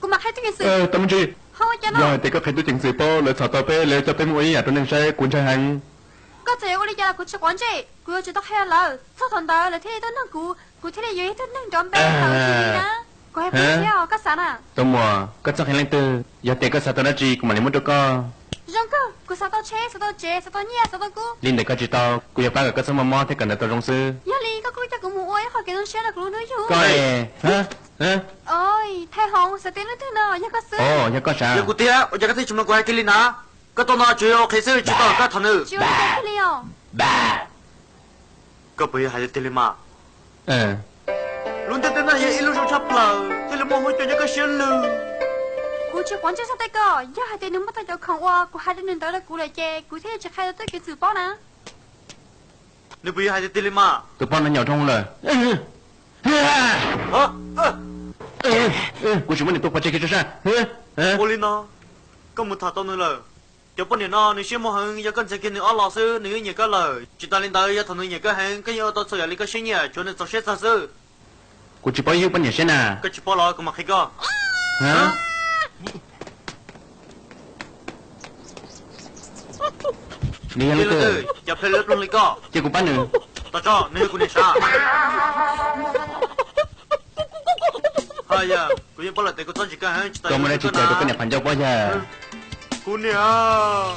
Kuv mam qhia tub ceev xwm. Tau me ntsis. Yog hais tias koj qhia tub ceev xwm paub lawv txhom tau peb, lawv coj peb mus ua ib yam rau neeg saib, kuv ntshai heev. Koj txawm yuav ua li cas los kuv tsis quav ntsej, kuv yuav tsum tau qhia lawv, txog thaum ntawd lawv thiaj li tuaj nug kuv, kuv thiaj li yuav yog ib tug neeg nrov npe ntawd na. Kuv hais koj thiab os, koj xav na. Tus muam, koj txhob qhia leej twg, yog tias koj xav tau dab tsi kuv mam li muab rau koj. Zoo kawg, kuv xav tau tsheb, xav tau tsev, xav tau nyiaj, xav tau kub. Li ntawd koj tsis tau, kuv yuav pab kom koj txhob mob mob thiab kom ntawd tau zoo xwb. Yog li koj kuj coj kuv mus ua ib qho kev zoo siab rau kuv lub hnub yug. Koj, Thaj Hoov, xav tias leej twg no yog koj xwb. Yog koj sav. Yog kuv tiag, ua cas koj thiaj tsis mloog kuv hais kiag li na? Koj tuaj no tsuas yog ua qhev xwb, tsis tau koj tham nws. Tsis ua li cas kiag li os. Koj puas yog hais tiag tiag li mas? Lub ntiaj teb no yog ib lub zoo tshaj plaws, thiaj li muaj huab cua nyob koj siab lug. Kuv tsis quav ntsej txog tej ko, yog hais tias nws muaj tau cov khoom uas kuv hais rau nws ntawd rau kuv lawm ces kuv thiaj li tsis qhia rau tub ceev xwm paub na. Nws puas yog hais tiag tiag li mas? Tus poj no nyaum dhau lawm. Kuv tsis muab nws tua pov tseg kiag tso sab. Ua li no, koj mus tham tau nws lawm. Cov poj niam no nws siab muag heev, yog koj ntxias kiag nws ob los xwb nws yeej nyiam koj lawm. Tsis tas li ntawd, yog thaum nws nyiam koj heev, koj yeej ua tau txhua yam li koj siab nyiam, tsuav nws txaus siab txog xwb. Kuv tsis paub ib yam poj niam siab na. Koj tsis paub los kuv mam qhia koj. Nws yog leej twg? Cov phem lawv ploog li koj. Cia kuv pab nws. Tos tso, nws yog kuv niam sav. Hos yog, kuv yeej paub lawm tias koj txhob ntsim koj heev, tsis tas koj muaj dab tsi cawm rau koj niam qhov ncauj pob yawg. Kuv niam,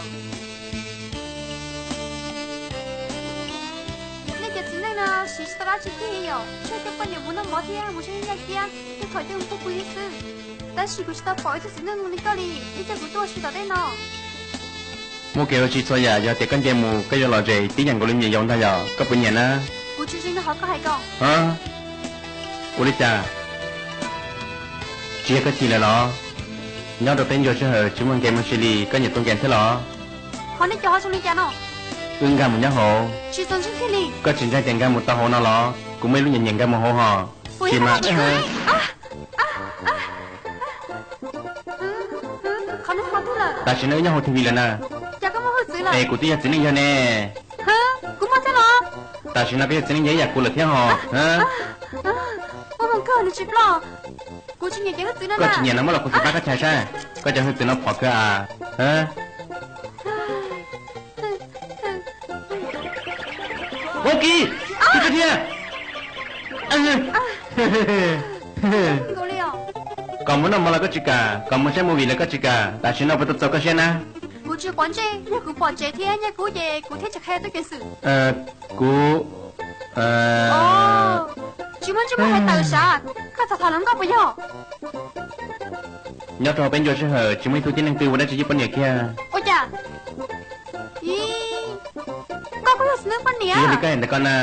nej cov txiv neej no siv tsis tau dab tsi kiag li yom, tshuav coj poj niam mus noj mov thiab mus saib yaj kiab, thiab thov coj mus pub kuv xwb. Tab sis kuv tsis tau pom ib tug txiv neej zoo li koj li, ib coj kuv tuaj ua si tom tej no. Muaj kev ua si txhua yam, yog tias koj nce mus koj yuav lom zem tib yam nkaus li me nyuam yaus ntag yom, koj puas nyiam na? Kuv tsis zoo nyob qhov koj hais ko. Ua li cas? Tsis yog koj chim lawm los? Nyob rau peb ntsuag sij hawm tsis muaj nkees muaj sis li, koj nyiam tua nkees thiab los? Ho nej cov ho zoo li cas no? Wb nkag mus nyob hauv. Tsis txaus ntseeg thiaj li. Koj tsis ntseeg ces nkag mus tau hauv no los? Kuv muaj ib lub nyiam nyiam nkag mus hauv hos. Tsis mas. Qhov no ho twg lawm? Tam sim no wb nyob hauv T V lawm na. Cas koj muaj hwj txwv lawm? Es kuv twb yog txiv neej yawg ne. Hwv, kuv muaj thiab los? Tam sim no koj yog txiv neej yawg ib yam kuv lawm thiab hos. Muaj hmoo kawg nws tsis ploj. Kuv tsis nyiam cov hwj txwv no. Koj tsis nyiam no muab los kuv txiv pab koj chais saib. Koj cov hwj txwv no phom kawg as. Ua kiag, twb twb thiab. Nkaus li os. Kom mus noj mov los koj tsis kam, kom mus saib movie los koj tsis kam, tam sim no puas tau txaus koj siab na? Kuv tsis quav ntsej, yog kuv pom tsev thiab nyiaj kub ces kuv thiaj tsis qhia tub ceev xwm. Kuv, tsis muaj ntsej muag hais tawm sav, koj txhav txhav hluas nkauj puas yog? Nyob rau peb ncua sij hawm tsis muaj ib tug tib neeg twg ua dab tsi ywj poj niam kiag. Ua cas? Ib, koj kuj yog xib hwb poj niam. Tsis yog li koj hais ntawd koj na,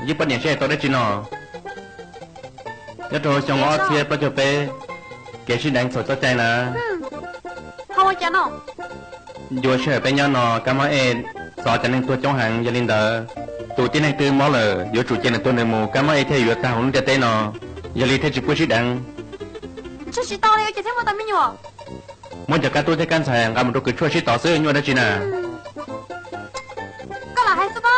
ywj poj niam seb tau dab tsi no. Nyob rau xyoo ob txhiab plaub caug peb, kev sib deev txhaum txoj cai na. Ua cas no? Ncua sij hawm peb nyob no kab mob ej txov cov neeg tuag coob heev, yog li ntawd tus tib neeg twg mob lawm yuav tsum cia nws tuag nws mus, kab mob ej thiaj yuav tag hauv lub ntiaj teb no, yog li thiaj tsis pub sib deev. Tsis tau li, ua cas thiaj muaj tau me nyuam? Muab cov kab tub thiab kab ntxhais nqa mus rau kws tshuaj sib tov xwb, nyuaj dab tsi na. Koj lam hais xwb pob.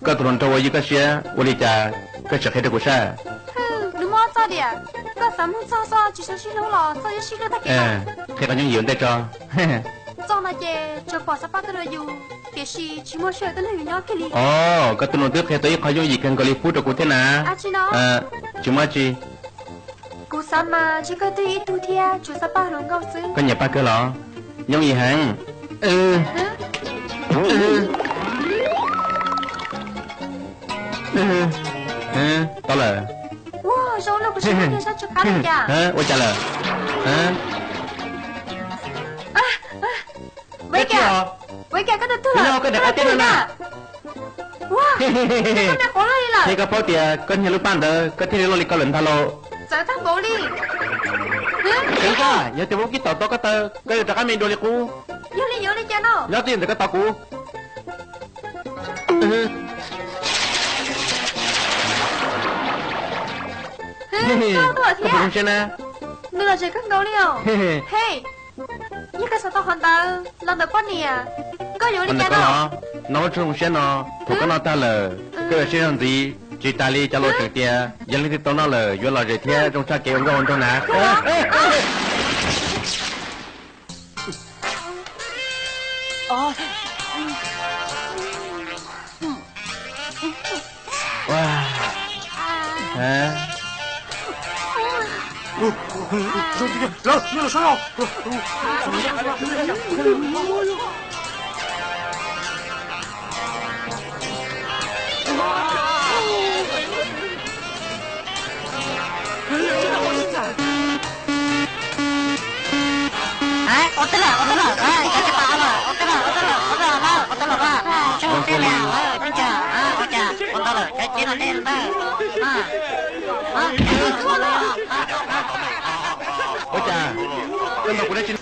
Koj tus hluas nraug uas ywj koj siab ua li cas koj tsis qhia rau kuv saib? Nws muaj ob txoj diam, koj xav mloog txog xwb tsis tshua sib hlub los txoj yuav sib hlub tag kev. Qhia qhov yooj yim ua ntej tso. Txoj no ces tsuas pom Xab Paj tuaj rau yus, tiam sis tsis muaj sij hawm tuaj nrog yus nyob kiag li. Os, koj tus hluas twb qhia tau ib qho yooj yim kawg nkaus li pub rau kuv thiab na. Tsis muaj dab tsi. Kuv xav mas ntshe koj twb yog ib tug thiab, tsuas Xab Paj hluas nkauj xwb. Koj nyiam Paj kawg los? Yooj yim heev. Tau lawm. Ua cas lawm? Ua cas? Koj tus tug na. Ua, koj me quav loj li lawm. Thiab koj paub tias koj nyiag lub paj ntawd koj thiaj li loj li koj lawm ntag lauj. Txawv tag npaum li. Yog tias muab kib tom tau koj taw, koj yuav rov qab me dua li qub. Yog li yuav li cas no? Nyob twj ywm ntawm koj tos kuv. Koj puas zoo siab na? Nws los tseem kawg nkaus li os. Hej, yog koj xav tau qhov ntawd los ntawm poj niam, koj yuav li cas no? Noj lub tshoob zoo siab no, thaum koj noj tag lawm, koj yuav siab zog ntxiv. Tsis tas li cov laus tseem tias yog leej twg tau noj lawm yuav lom zem thiab zoo tshaj kev ua nkauj ua nraug na. Ua cas koj ntaus kuv dab tsi?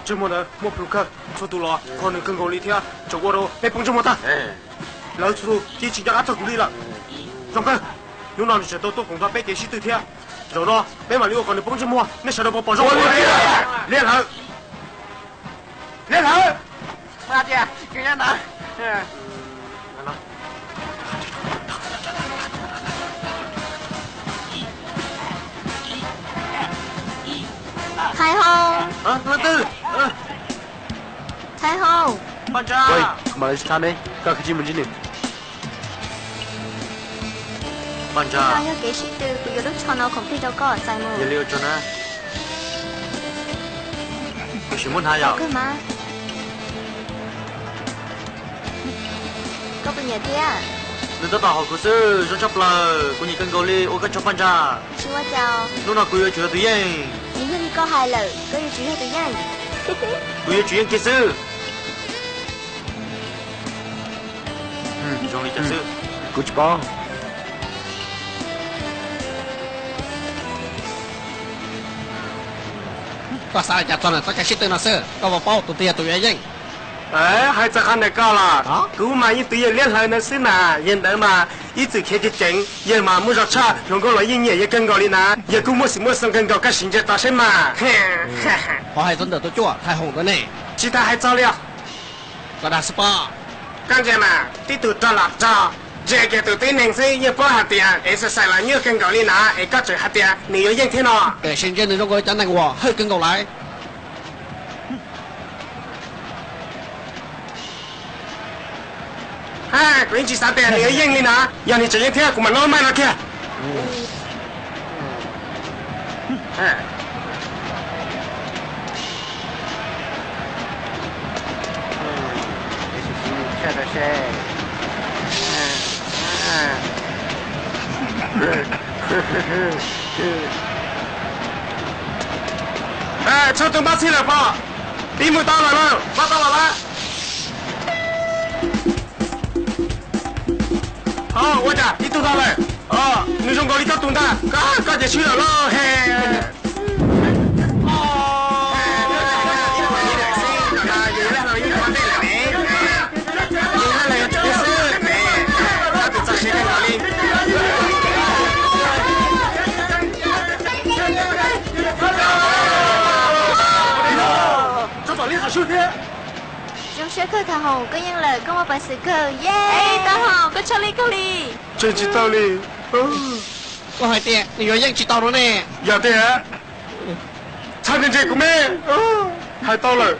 Ntsej muag ntawd muaj plhus kawg, txhua tus los kho nws kawg nkaus li thiab tseem ua rau peb poob ntsej muag tag. Lawv txhua tus cia tsis nco qab txog kuv li lawm. Zoo kawg, hnub no nws tseem tau tuaj koom nrog peb kev sib tw thiab. Zaum no peb mam li ua kom nws poob ntsej muag, nej sawv daws puas pom zoo? Liab Hlawv, Liab Hlawv. Thaiv Hau. Thaiv Hau. Paj Ntsaj, mam li tsis txhab ne, koj khav tsij mus ntsib nws. Paj Ntsaj, yog kev sib tw, kuv yuav lub tsho no khoom plig rau koj, txais mus. Yog li ua tsaug na. Kuv sim muab hnav yom. Koj puas nyiam thiab? Nws tab tom haum kuv xwb, zoo tshaj plaws, kuv nyiam kawg nkaus li, ua koj tsaug Paj Ntsaj. Tsis ua cas. Hnub no kuv yuav tsum yog tus yeej. Yog li koj hais lawm, koj yuav tsum yog tus yeej. Kuv yuav tsum yeej kiag xwb. Zoo li cas xwb? Kuv tsis paub. Koj xav li cas txog ntawm txoj cai sib tw no xwb, koj puas paub tus twg yog tus yuav yeej? Hais txog qhov ntawd koj los, kuv mas yeej twv yawg Liab Hlawv ntawd xwb na. Yawg ntawd mas ib txwm khiav ceev ceev, yawg mas muaj zog tshaj, hluas nkauj los yeej nyiam yawg kawg nkaus li na. Yawg kuj muaj xim muaj xoo kawg nkaus, koj sim ntsia tau saib mas. Ho hais txog ntawm tus cuaj Thaiv Hoom ntawd ne? Tsis tas hais txog li os. Koj dag xwb pob. Koj ntsia mas, tib tug rog los rog, ntsia kiag tus tib neeg xwb yeej paub hais tias exercise los nyuaj kawg nkaus li na, es koj tseem hais tias nws yuav yeej thiab no. Tiam sis ntsia nws zoo nkaus li cov neeg uas hawj kawg nkaus lawm. Kuv yeej tsis xav tias nws yuav yeej li na, yog nws tseem yeej thiab kuv mam noj maj no kiag. Tshuav tus npaj txhij lawm pom, pib mus tau lawm, npaj tau lawm lawm. Ua cas ib tug tau lawm, nws zoo nkaus li koj tus ntag, koj ces swb lawm lauj he. Zoo siab kawg Thaj Hoom, koj yeej lawm, koj muaj peev xwm kawg. Thaj Hoom, koj txhawj li kawg li. Tseem tsis tau li. Koj hais tias nws yuav yeej tsis tau no ne. Yog tiag, txhawj ntse ntse kuv me, hais tau lawm.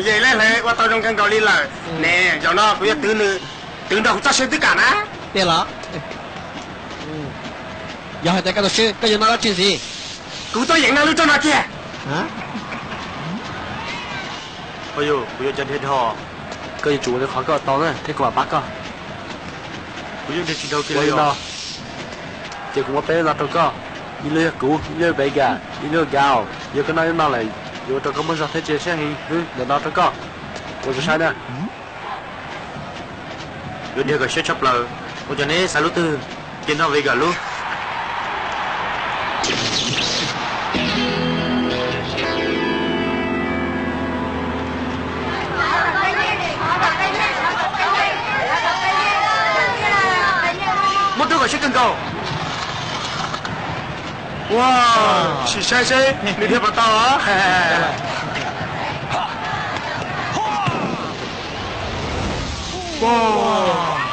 Yog lawm, ua tau zoo kawg nkaus li lawm ne, zaum no kuv yuav twv nws, twv nrog kuv txoj sia twb kam na. Tiag los? Yog hais tias koj tau swb, koj yuav noj dab tsi ntxiv? Kuv tuaj yeem noj lub roj no kiag. Kuv yuav cov dhia dhau, koj yuav tsum ua li qhov koj tau na thiab kuv mam pab koj. Kuv yeej dhia tsis dhau kiag li no. Ces kuv muab peb lub no rau koj, ib lub yog kuv, ib lub yog Vega, ib lub yog Gao. Yog koj noj ib lub no lawm, yuav ua rau koj muaj zog thiab txias siab heev. Wb ntawm no rau koj, ua zoo saib na. Yuav dhia kom siab tshaj plaws, ua cas neb xaiv lub twg, cia noj Vega lub. Muab rub kom siab kawg nkaus. Ua, sim saib seb nws dhia puas tau. Ua,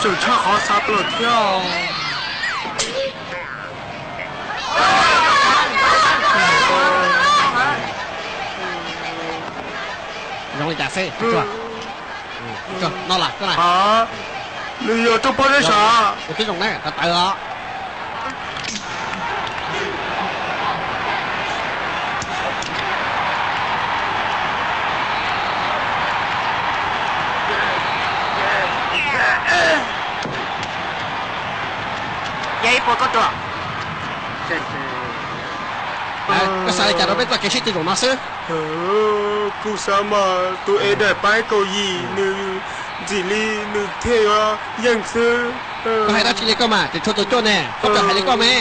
tseem tshaj qhov xav plaws thiab. Zoo li cas xwb, no las, nws yog rooj pob zeb sav. Twb zoo na, tawv tawv os. Yog ib puas koj tuaj. Koj xav li cas rau peb txoj kev sib tw zaum no xwb? Kuv xav mas tus Edaim pab kaum yim nws ntxim li nws thiaj yuav yeej xwb. Koj hais dab tsi li koj mas, tseem tshuav tus cuaj ne, koj tseem hais li koj me.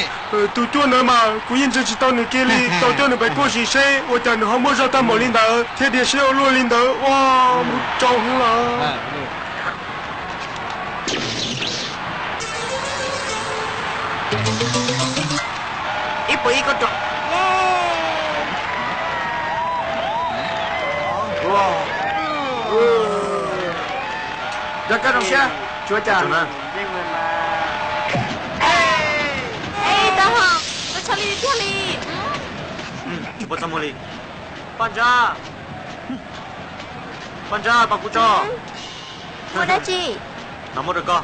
Tus cuaj ntawd mas kuv yeej ntsia tsis tau nws kiag li, tau coj nws pem kuaj sim seb ua cas nws ho muaj zog tag npaum li ntawd thiab dhia siab ua luaj li ntawd, ua mus tsaus heev lawm. Ib puas ib koj tuaj. Yog koj zoo siab, tsuav cas. Tau hos, koj txhawj li tiag li. Tsis pub txaj muag li. Paj Ntsab, Paj Ntsab, pab kuv tso. Muaj dab tsi? No muab rau koj.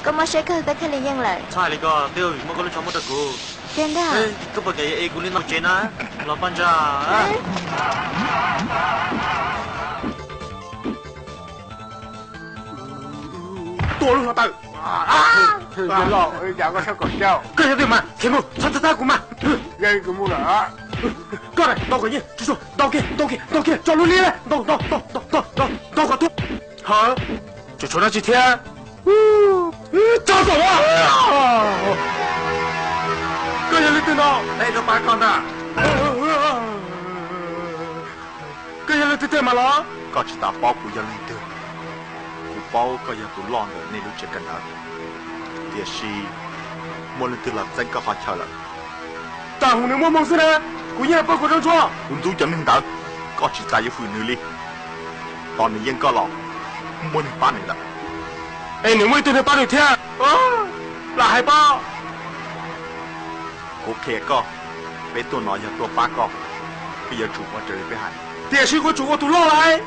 Koj mob siab kawg koj thiaj li yeej lawm. Txhob hais li ko, twb yog vim muab koj lub tsho muab rau kuv. Tiag ntag. Koj puas kam es kuv li no mus tsev na? Los Paj Ntsab. Tua lub hluav taws. Koj yog twg mas khiav mus, txhob thab kuv mas. Koj na, ntaus kom nyiaj, ntaus kiag, ntaus kiag, ntaus kiag, tso lub liab, ntaus, ntaus, ntaus, ntaus kom tuag. Hov, tseem tshuav dab tsi thiab? Tso xwb. Koj yog leej twg no? Peb tuaj pab koj ntag. Koj yog leej twg tiag mas los? Koj tsis tas paub kuv yog leej twg. Kuv paub koj yog tus loj ntawm nej lub tsev kawm ntawv, tiam sis muaj leej twg los txeeb koj qhov chaw lawm. Tam hus nws muaj hmoo xwb na, kuv yeej paub kuv zoo tshua. Kuv ntxub cov neeg ntawd, koj tsis tas yuav hwm nws li. Tos nws yeej koj los, muaj neeg pab nws lawm. Es nws muaj ib tug neeg pab nws thiab. Tam hais pob. Kuv qhia koj, peb tuaj no yog tuaj pab koj, koj yuav tsum ua raws li peb hais. Tiam sis kuv tsum ua tus loj lawm.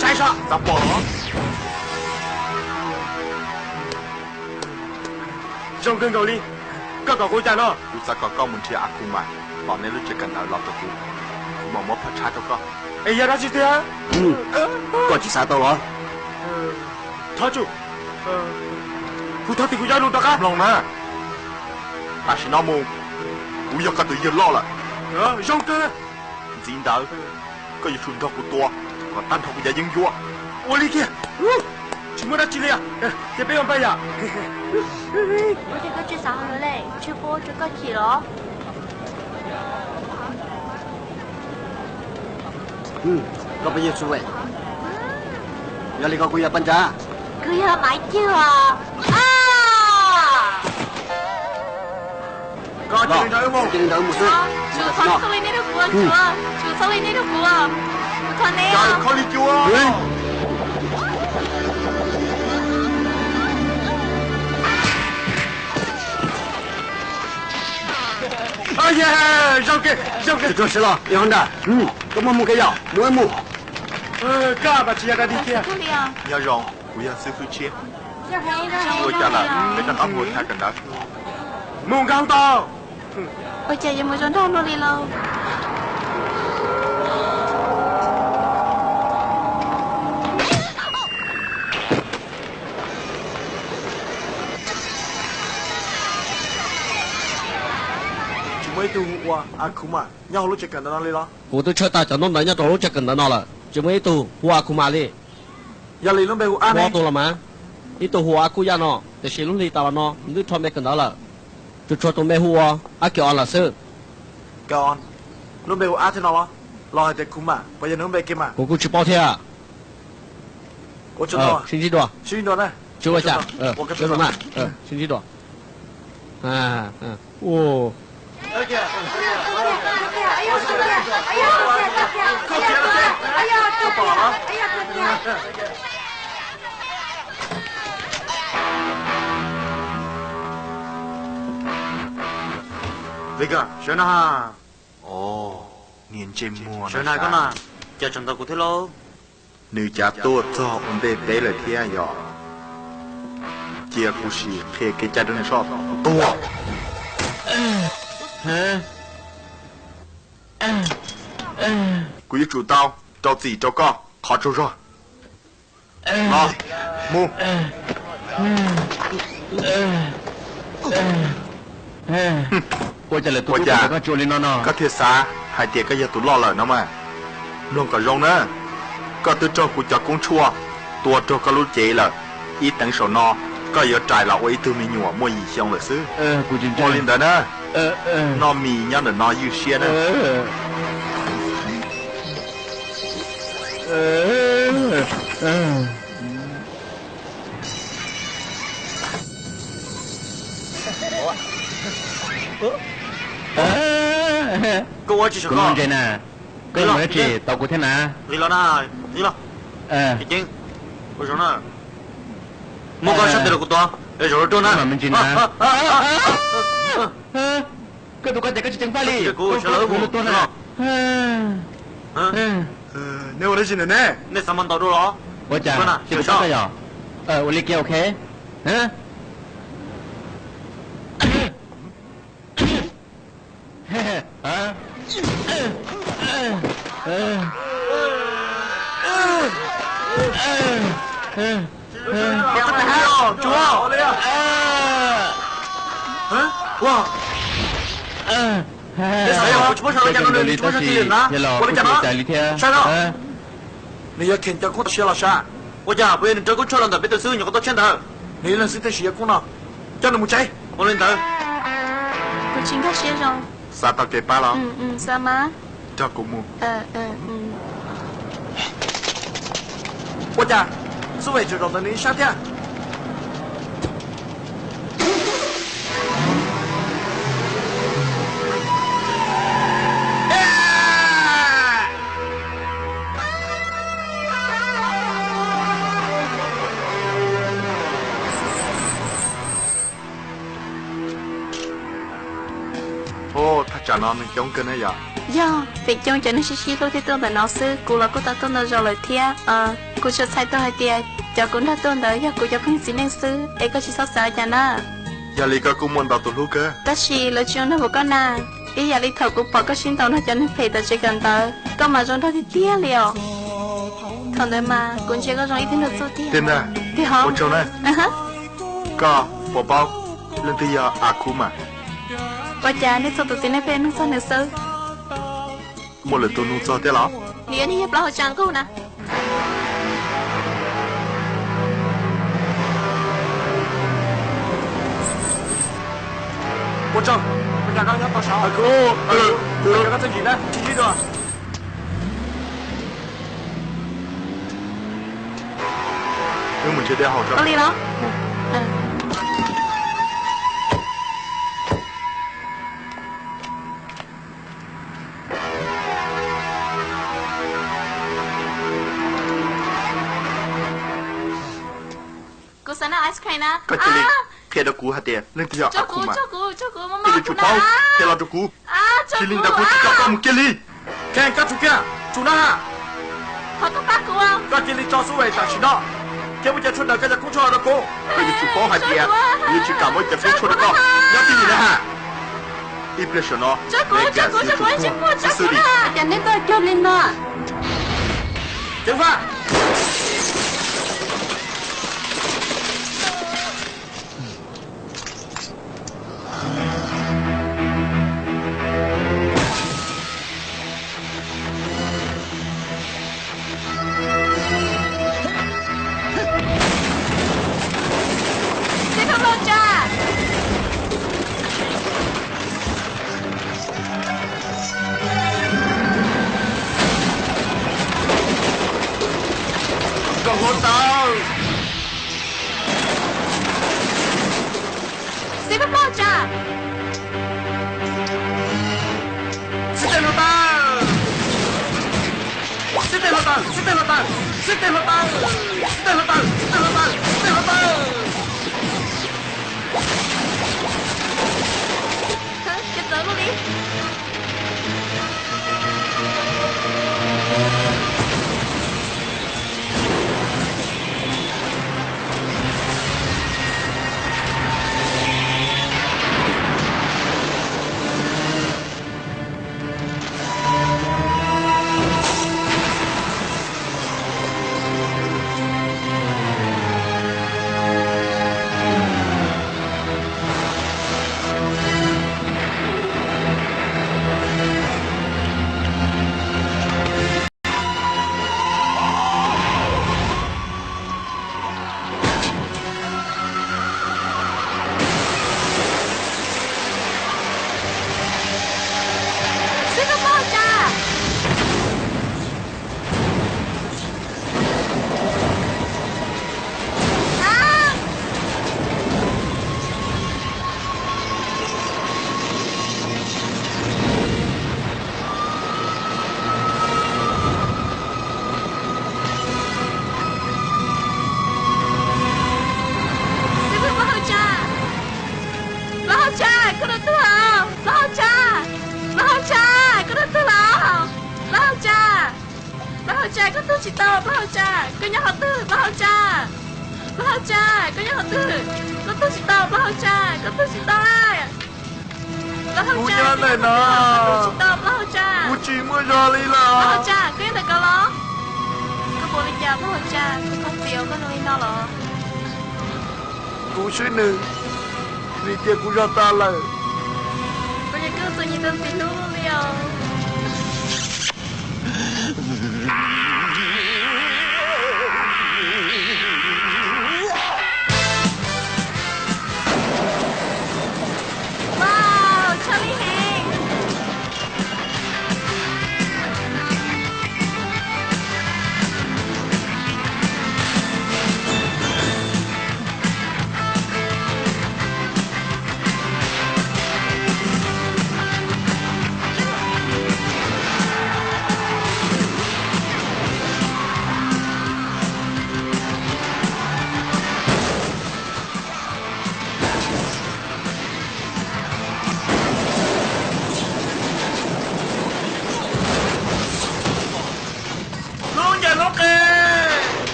Saib seb, xav pom los? Zoo kawg nkaus li. Koj kom kuv ua cas no? Kuv xav kom koj mus nrhiav A Khu Mas tom nej lub tsev kawm ntawv los rau kuv, kuv mam muab phaj tshab rau koj. Es yog dab tsi tiag? Koj tsis xav tau los? Thov tsum, kuv thov tias kuv yuav ib lus rov qab. Mloog na, tam sim no mus, kuv yog koj tus yawg loj lawm. Zoo kawg. Ntxiv ntawd, koj yuav tsum nrog kuv tua kom tag nrho kuv cov yeeb ncuab. Ua li kiag, tsis muaj dab tsi li, ces peb ua npaj yom. Ua cas koj tsis xav hais lus li, tsis pub rau koj chim los? Koj pab yawg Xu Vem, yog li koj kuj yog pab ntsa. Kuv yog Maiv Cwg os. Koj cia li nrog wb mus xwb. Tsum txhob li nej rau kuv, tsum txhob li nej rau kuv, kuv thov neb. Kho li cua. Zoo kawg, zoo kawg. Tsis tso siab los, Ib Hoob Nraj, koj muaj moo kawg yom, mus wb mus. Koj mas tsis yog dab tsi thiab. Nyob zoo, kuv yog xib hwb tshiab. Ua cas lawm, peb rov qab mus tham kawm ntawv. Mus nkag hoob tau. Ua cas yuav mus zoo nraug luaj li lauj? Tsis muaj ib tug hu ua A Khu Mas nyob hauv lub tsev kawm ntawv no li los? Kuv twb tshawb tag cov ntaub ntawv nyob rau lub tsev kawm ntawv no lawm, tsis muaj ib tug hu ua A Khu Mas li. Yog li lub npe hu ab ne? Muaj ob tug los mas, ib tug hu ua A Kuj Yaj no, tiam sis lub hli tas los no nws twb rho npe kawm ntawv lawm, tsuas tshuav tus npe hu ua Ab Kiv Os lawm xwb. Kiv Os, lub npe hu ab thiab no los? Los hais tias Khu Mas puas yog nws lub npe kiag mas? Kuv kuj tsis paub thiab. Sib ntsib dua. Sib ntsib dua. Sib ntsib dua. Sawv na, koj na, cas tseem ntaus kuv thiab lauj? Nws cav tuaj txog ua ntej peb lawm thiab yog? Cia kuv sim qhia kev cai rau nws soj tuag. Kuv yuav tsum tau rau txim rau koj qhov tsaug zog. Los, mus. Ua cas lawv tuaj koj tsuas li no no? Koj thiaj xav hais tias koj yog tus loj lawm no mas. Mloog kom zoo na, koj twb raug kuv cov koob tshuaj tua raug koj lub cev lawm. Ib teev saum no koj yuav rais los ua ib tug me nyuam muaj yim xyoo lawm xwb. Ua li ntawd na, noj mis nyob ntawm no ywj siab na. Koj ua tsis, koj ntse na, koj ua dab tsi tau kuv thiab na? Nqis los na, nqis los. Ceev, ua zoo na. Muab koj sab tes los kuv tua, es zaum no rau na. Koj tus koj ces koj tsis ceev faj li. Kuv tua na. Nej ua dab tsi ntawm ne? Nej xav mas ntaus dua los? Ua cas, ua li kiag, ok. Nws yog kheem cov koob tau siab los sav. Ua cas puas yog nws raug koob tshuaj los ntawm peb tus xib hwb nyuam qhuav tau tshiab ntawd? Nws yog leej xib hwb thiaj siv yog koob no. Coj nws mus tsev. Ua li ntawd. Kuv tsis nkag siab zoo. Xav tau kev pab los? Xav mas. Nrog kuv mus. Ua cas Xub Vem tseem zaum ntawm nws ib sab thiab? Tsam no neeg coob kawg na yom? Yog, feem coob cov neeg sib sib hlub thiaj tuaj ntawm no xwb, kuv los kuj tau tuaj ntau zaus lawm thiab. Kuv tsuas txhais tau hais tias cov kuv nrog tuaj ntawd yog kuv cov phooj ywg txiv neej xwb, es koj tsis txhob xav cas na. Yog li koj kuj muaj ntau tus hlub kawg. Tab sis lawv tsis zoo nrog kuv koj na, ib yam li thaum kuv pom koj sib ntaus nrog cov neeg phem tom tsev kawm ntawv, koj mas zoo nraug tiag tiag li os. Thaum ntawd mas kuv ntsia koj zoo ib tug nraug txuj tiag. Tiag ntag. Tiag hov. Ua tsaug na. Koj puas paub leej twg yog A Khub mas? Ua cas nej txhua tus txiv neej pheej nug txog nws xwb? Muaj lwm tus nug txog thiab los? Nws yog neeg yog plaub hauv tsa nqug na. Ua tsaug, ua cas koj nyob tau saud? Koj txeeb ntsis na, sib ntsib dua. Wb mus nrhiav dej haus tso. Li los? Kuv xav noj ice cream na. Koj cia li qhia rau kuv hais tias leej twg yog A Khub mas. Koj yuav tsum paub, qhia los rau kuv. Tsis li ntawd kuv tsis tso koj mus kiag li. Kheej, koj tsum kiag, tsum na ha. Koj cia li tso xub vam tam sim no thiab muab cov tshuaj ntawm koj cov koob tshuaj rau kuv. Koj yuav tsum paub hais tias kuv yuav tsis kam muab cov koob tshuaj rau koj nyob tib li na ha. Ib pliag saum no, Vegas yuav tsum tuag xwb xwb li. Cas neb tuaj cuag li no? Ceev faj. Nkauj hluav taws. Xib hwb plaub hau tsa. Xib teg hluav taws. Xib teg hluav taws, xib teg hluav taws, xib teg hluav taws, xib teg hluav taws, xib teg hluav taws, xib teg hluav taws. Ces txawv luaj li. Xib hwb plaub hau tsa. Xib hwb plaub hau tsa. Plaub hau tsa, koj dua tuag los? Plaub hau tsa. Plaub hau tsa, koj dua tuag los? Plaub hau tsa. Plaub hau tsa, koj tuag tsis tau, plaub hau tsa. Koj nyob qhov twg, plaub hau tsa? Plaub hau tsa, koj nyob qhov twg? Koj tuag tsis tau, plaub hau tsa, koj tuag tsis tau la. Kuv nyob ntawm no, kuv tsis muaj zog li los. Plaub hau tsa, koj nyob ntawm ko los? Koj puas li cas plaub hau tsa, koj txiv koj zoo li no los? Kuv swb nws, vim tias kuv zog tas lawm. Koj yog koj txom nyem tau txiv hlub li os. Wow, tshaj lij heev.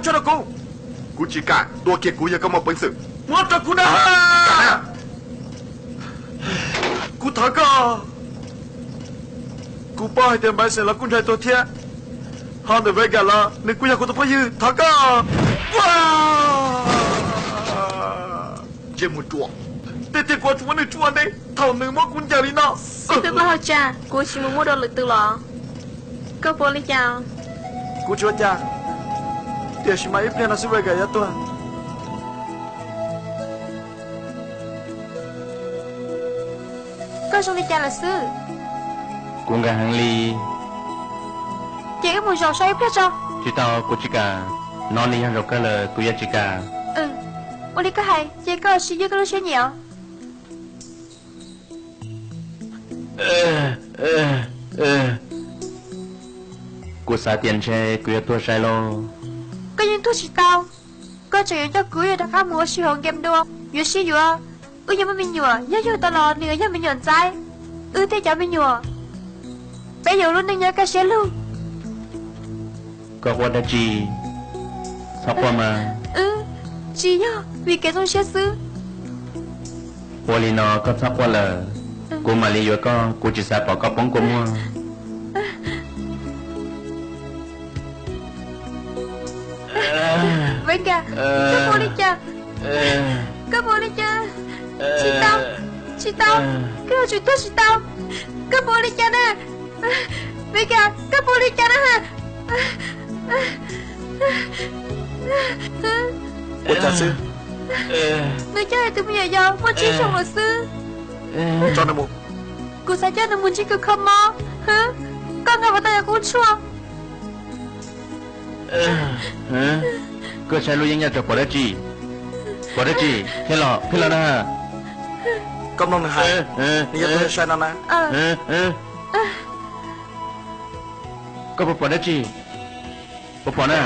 Tso rau kuv. Kuv tsis kam, tua kiag kuv yog koj muaj peev xwm. Muab rau kuv na. Kuv thov koj. Kuv paub hais tias Npaiv Xeem los kuj nrhais tuag thiab, ho ntawm Vega los nws kuj yog kuv tus phooj ywg. Thov koj. Ntsej muag ruam, tej tiag kuv tsuas muab nws tsuj ua ntej thaum nws muab kuv ncaws li no. Xib hwb Paj Hauj Tsa, kuv tsis mus muaj dua lwm tus los? Koj puas ua li cas? Kuv tsis ua cas, tiam sis mas ib pliag no xwb Vega yuav tuag. Koj zoo li cas lawm xwb? Kuv nkag heev li. Ces wb mus zaum so ib pliag tso. Tsis tau, kuv tsis kam. No nws yog zaum kawg lawm, kuv yuav tsis kam. Ua li koj hais, ces koj sim ywj koj lub siab nyiam os. Kuv xav tias ntshe kuv yuav tuag sai lauj. Koj yeej tuag tsis tau. Koj tseem yuav coj kuv wb rov qab mus ua si hauv game dua, yuav sib yuav. Wb yuav muaj me nyuam, yog yug tau los nws yuav yog me nyuam ntxaib. Wb tej cov me nyuam, peb yuav ua lub neej nyob kaj siab lug. Koj quaj dab tsi? Txhob quaj mas. Tsis yog, vim kev zoo siab xwb. Ua li no koj txhob quaj lawm, kuv mam li yuav koj, kuv tsis xav pom koj poob kua muag. Vega, koj puas ua li cas? Koj puas ua li cas? Tsis tau, tsis tau, koj yuav tsum tuag tsis tau. Koj puas ua li cas na? Vega, koj puas ua li cas na? Ua cas xwb? Nws coj hais tus me nyuam yaus muaj tsib xyoos lawm xwb. Tso nws mus. Kuv xav coj nws mus ntsib kws kho mob. Koj nqa puas tau cov koob tshuaj? Koj saib lub yeeb nyob rau pom dab tsi? Pom dab tsi? Qhia los, qhia los na. Koj mloog nws hais, nws yog tus sai no na. Koj puas pom dab tsi? Puas pom na?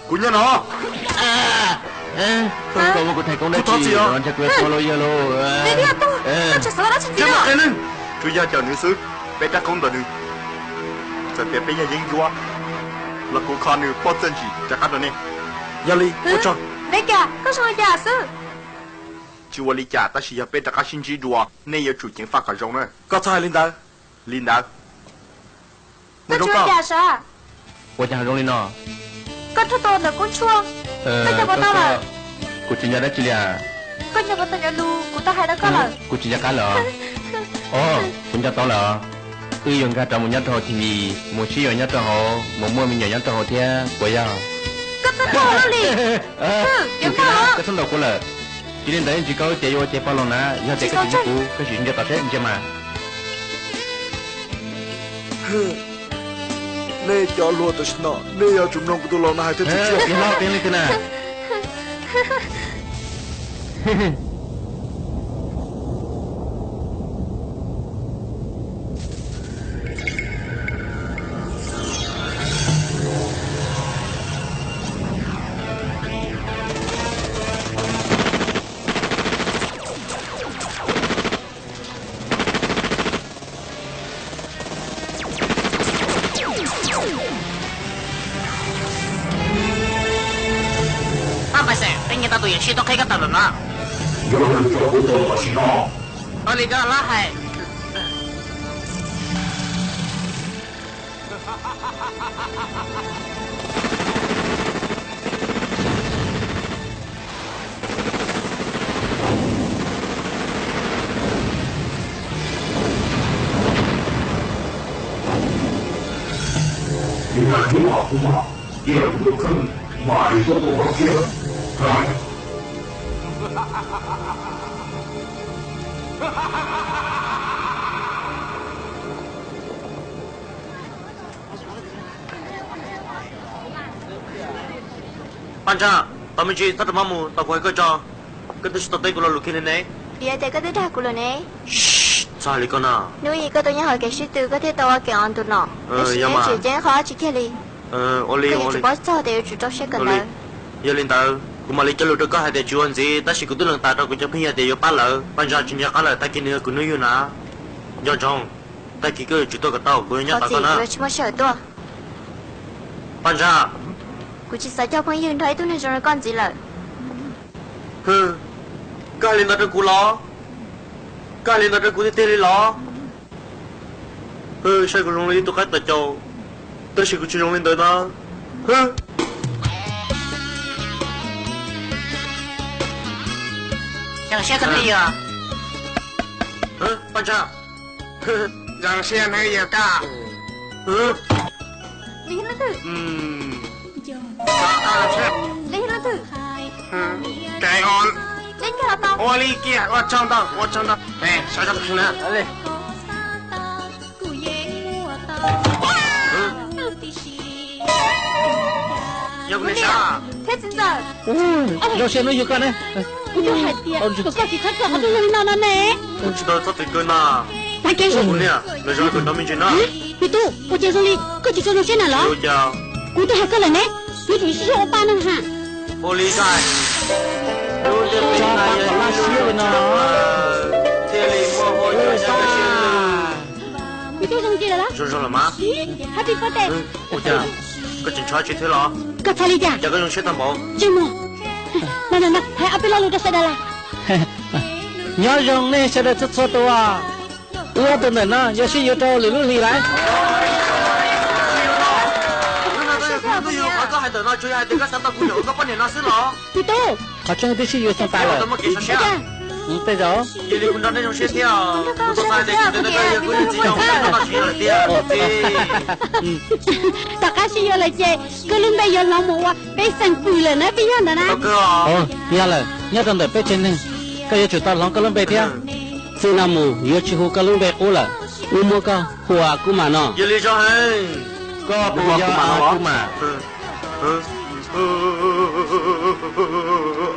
Kuv nyob no. Koj muab kuv thaiv koob dab tsi los ntshe kuv yuav tuag lauj yawg lauj. Tsuas yog cawm nws xwb, peb rab koob ntawm nws. Txawm tias peb yog yeeb ncuab los kuv kho nws pob txawj ntsim rov qab rau nej. Yog li, ua tsaug. Vega, koj zoo li cas xwb? Tsis ua li cas, tab sis yog peb rov qab sib ntsib dua, nej yuav tsum ceev faj kom zoo na. Koj txhob hais li ntawd. Li ntawd. Koj tsis ua cas sav? Ua cas zoo li no? Koj rhuaj tau ntawm koob tshuaj, koj nco puas tau lawm? Kuv tsis nco dab tsi li as. Koj nco puas tau cov lus kuv tau hais rau koj lawm? Kuv tsis nco qab lawm os. Os, kuv nco tau lawm os. Wb yuav nkag rov mus nyob rau hauv TV, mus sib yuav nyob rau hauv, mus muaj me nyuam nyob rau hauv thiab puas yog? Koj txhob tuag li. Koj txhob ntaus kuv lawm. Tsis li ntawd ib ntsis koj wb tias yuav ua cev paj loos na, yog tias koj tsis ntseeg kuv, koj sim nco tom seb ntsia mas. Nej cov hluas tam sim no, nej yuav tsum mloog kuv tus laus no hais thiab. Tiag los tiag li tiag na. Paj Npais Xeem, peb nyiag tau tus yuam sij tuaj qhib koj tawm lawm na. Yog li cov kuv tau tam sim no. Ua li koj lab hais. Paj Ntsaj, tos me ntsis, txhob rau maj mus, tos kuv hais koj tso. Koj twb tsis tau teb kuv lo lus kiag li ne. Vim tias koj twb dag kuv lawm ne. Txhob hais li koj na. Hnub ib koj tuaj nyob hauv kev sib tw, koj thiaj tau ua kev ob ntu no. Tab sis neb tseem ceeb qhov dab tsi kiag li? Koj yuav tsum paub txog tias yuav tsum rau siab kawm ntawv. Yog li ntawd, Kuv mam li cog lus rau koj hais tias tsis ua ntxiv, tab sis kuv twb lees tas rau kuv cov phooj ywg tias yuav pab lawv. Paj Ntsa, tsis ntsia qab lawm, tag kis nws yog kuv hnub yug na. Nco ntsoov, tag kis koj yuav tsum tuaj kom tau, kuv yuav nyob tos koj na. Paj Ntsa, kuv tsis xav cog phooj ywg nrog ib tug neeg zoo li koj ntxiv lawm. Hwm, koj hais li ntawd rau kuv los? Koj hais li ntawd rau kuv tiag tiag li los? Hwm, saib kuv zoo li ib tug qaib tos caum, tab sis kuv tsis zoo li ntawd na. Hwm. Hwm, Paj Ntsa. Zoo siab hnub yug koj. Ua li kiag, ua tsaug ntau, ua tsaug ntau. Sawv tsees na. Thiab txiv ntxawm, zoo siab hnub yug koj ne. Kuv twb hais tias kom koj tsis txhob coj qhov twg zoo li no no ne. Kuv tsis tau txhob txwm kawg na. Tag kev, kuv niam, lawv zoo kom nrov me ntsis na. Pis Tub, ua cas zoo li koj tsis tshua zoo siab na los? Kuv twb hais koj lawm ne, yuav tsum sib zog ua pa no ha. Ua li koj, lub ntiaj teb no yog laj siab li no, thiaj li muaj hua cov siab lwj. Pis Tub, zoo li lawm los? Zoo zoo lawm mas. Happy birthday. Ua cas koj tseem ntshai tsis thiab los? Koj txhais li cas? Cas koj zoo siab tag npaum? Tsis mus. No no no, hais ob peb lo lus rau sawv daws las. Nyob zoo nej sawv daws txhua txhua tus. Wb ob tug ntawm no yuav sib yuav rau lwm lub hlis lawm. Pis Tub, qhov tseeb twb sib yuav xyoo tas lawm. Tej zaum. Yog li kuv nrog nej zoo siab thiab, kuv tau xav tias kuv tus ntawd yog kuv niag txiv zoo siab no tsis yog lawm tiag. Tom qab sib yuav lawm ces koj lub npe yuav hloov mus ua Peb Xeem Pwm lawm na, twb yog ntawd na. Yog lawm, nyob rau ntawm peb tsev neeg, koj yuav tsum tau hloov koj lub npe thiab. Txij no mus yuav tsis hu koj lub npe qub lawm, wb muab koj hu ua Kub Mam no. Yog li zoo heev. Koj puas yog Kub Mam?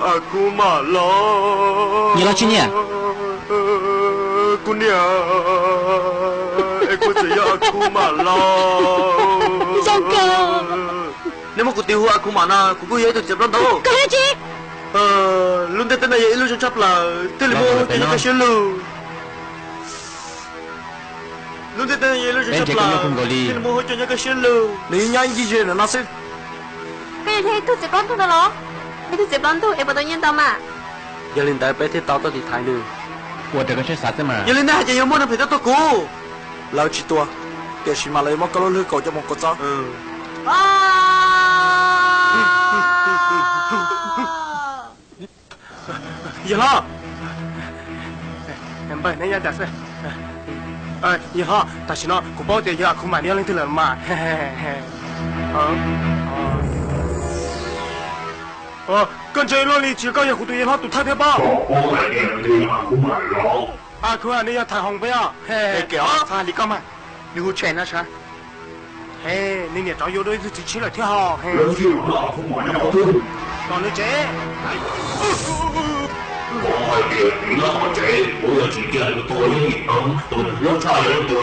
A Kub Mam los? Nyiam los tsis nyiam? Kuv niam, es kuv txawm yog A Kub Mam los? Nej muab kuv tis hu A Kub Mam no, kuv kuj yog ib tug txiav plaub ntug. Lub ntiaj teb no yog ib lub zoo tshaj plaws, thiaj li muaj hu cov nyob kaj siab lug. Lub ntiaj teb no yog ib lub zoo tshaj plaws, thiaj li muaj hu cov nyob kaj siab lug. Nws yeej nyob ib ncig ze ntawm no xwb. Koj yog ib tug txiav plaub ntug no los? Ib tug txiav plaub ntug es puas tau nyiaj ntau mas? Yog li ntawd peb thiaj tau tuaj tiv thaiv nws. Ua raws koj siab xav xwb mas. Yog li nej hais tias yuav muab neeg phem tuaj tua kuv? Lawv tsis tua, tiam sis mas lawv yuav muab koj lub hlwb kaus coj mus kaus txob. Yawg hlob, yawg hlob, tam sim no kuv paub tias yog A Kub Mam nws yog leej twg lawm mas. Koj ntse luaj li, tsis yog koj yog kuv tus yawg hlob tus thawj thiab pob? A Kub Mam nws yog thawj hoob peb os. Txhob hais li koj mas, nws hu tshem no sav. Nws niam rov yuav dua ib tug txiv tshiab lawm thiab hos. Los nws tsev.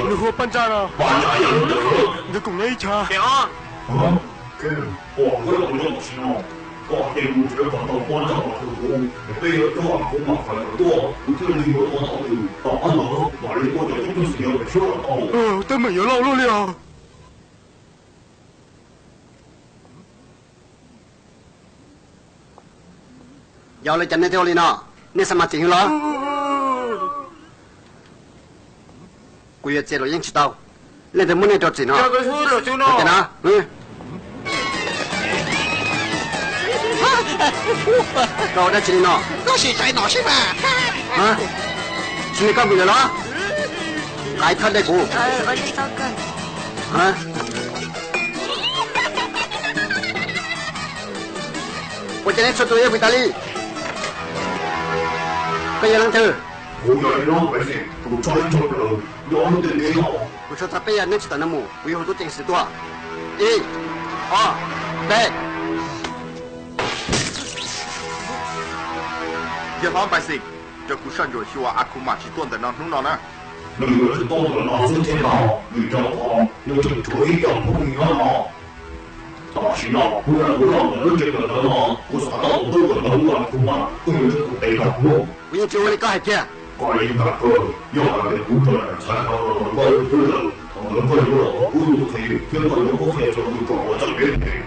Nws hu Paj Ntsa no. Nkawd koom nyob ib chav. Teeb meem yuav loj luaj li os. Yog li cas nej thiaj ua li no? Nej xav mas txim hwv los? Kuv yuav txiav luam yeej tsis tau. Leej twg muab nej rau txim no? Koj ua dab tsi li no? Tsis ni koj vwm lawm los? Nqa ib thawj dej kuv. Ua cas neb txhua tus yuav vwm tas li? Koj yog leej twg? Kuv yog tus tso ib tug plaws nyob lub ntiaj teb no. Kuv xav tau peb yog neb tsis tawm no mus, kuv yuav hu tub ceev xwm tuaj. Ib, ob, peb. Yawg hlob Npaiv Xeem, cov kuv soj ntsuam xyuas A Khu Mam tsis tuaj ntawm no hnub no na. Nws yuav tsum tuaj ntawm no xwb thiab no, vim rau qhov nws tseem tshuav ib co phooj ywg nyob no. Tam sim no kuv yog tus loj ntawm lub tsev kawm ntawv no, kuv xav tau tus tub kawm ntawv ua kuv mas kuj yog tus tes kawg. Kuv yeej tsis ua li koj hais kiag. Koj yeej kam kawg, yog hais tias kuv tau ntxhais hluas los ntawm koj lub hlwb lawm, thaum ntawd koj yuav los ua kuv tus qhe thiab koj yuav muab qhia rau tus tsov uas txawj kev tes.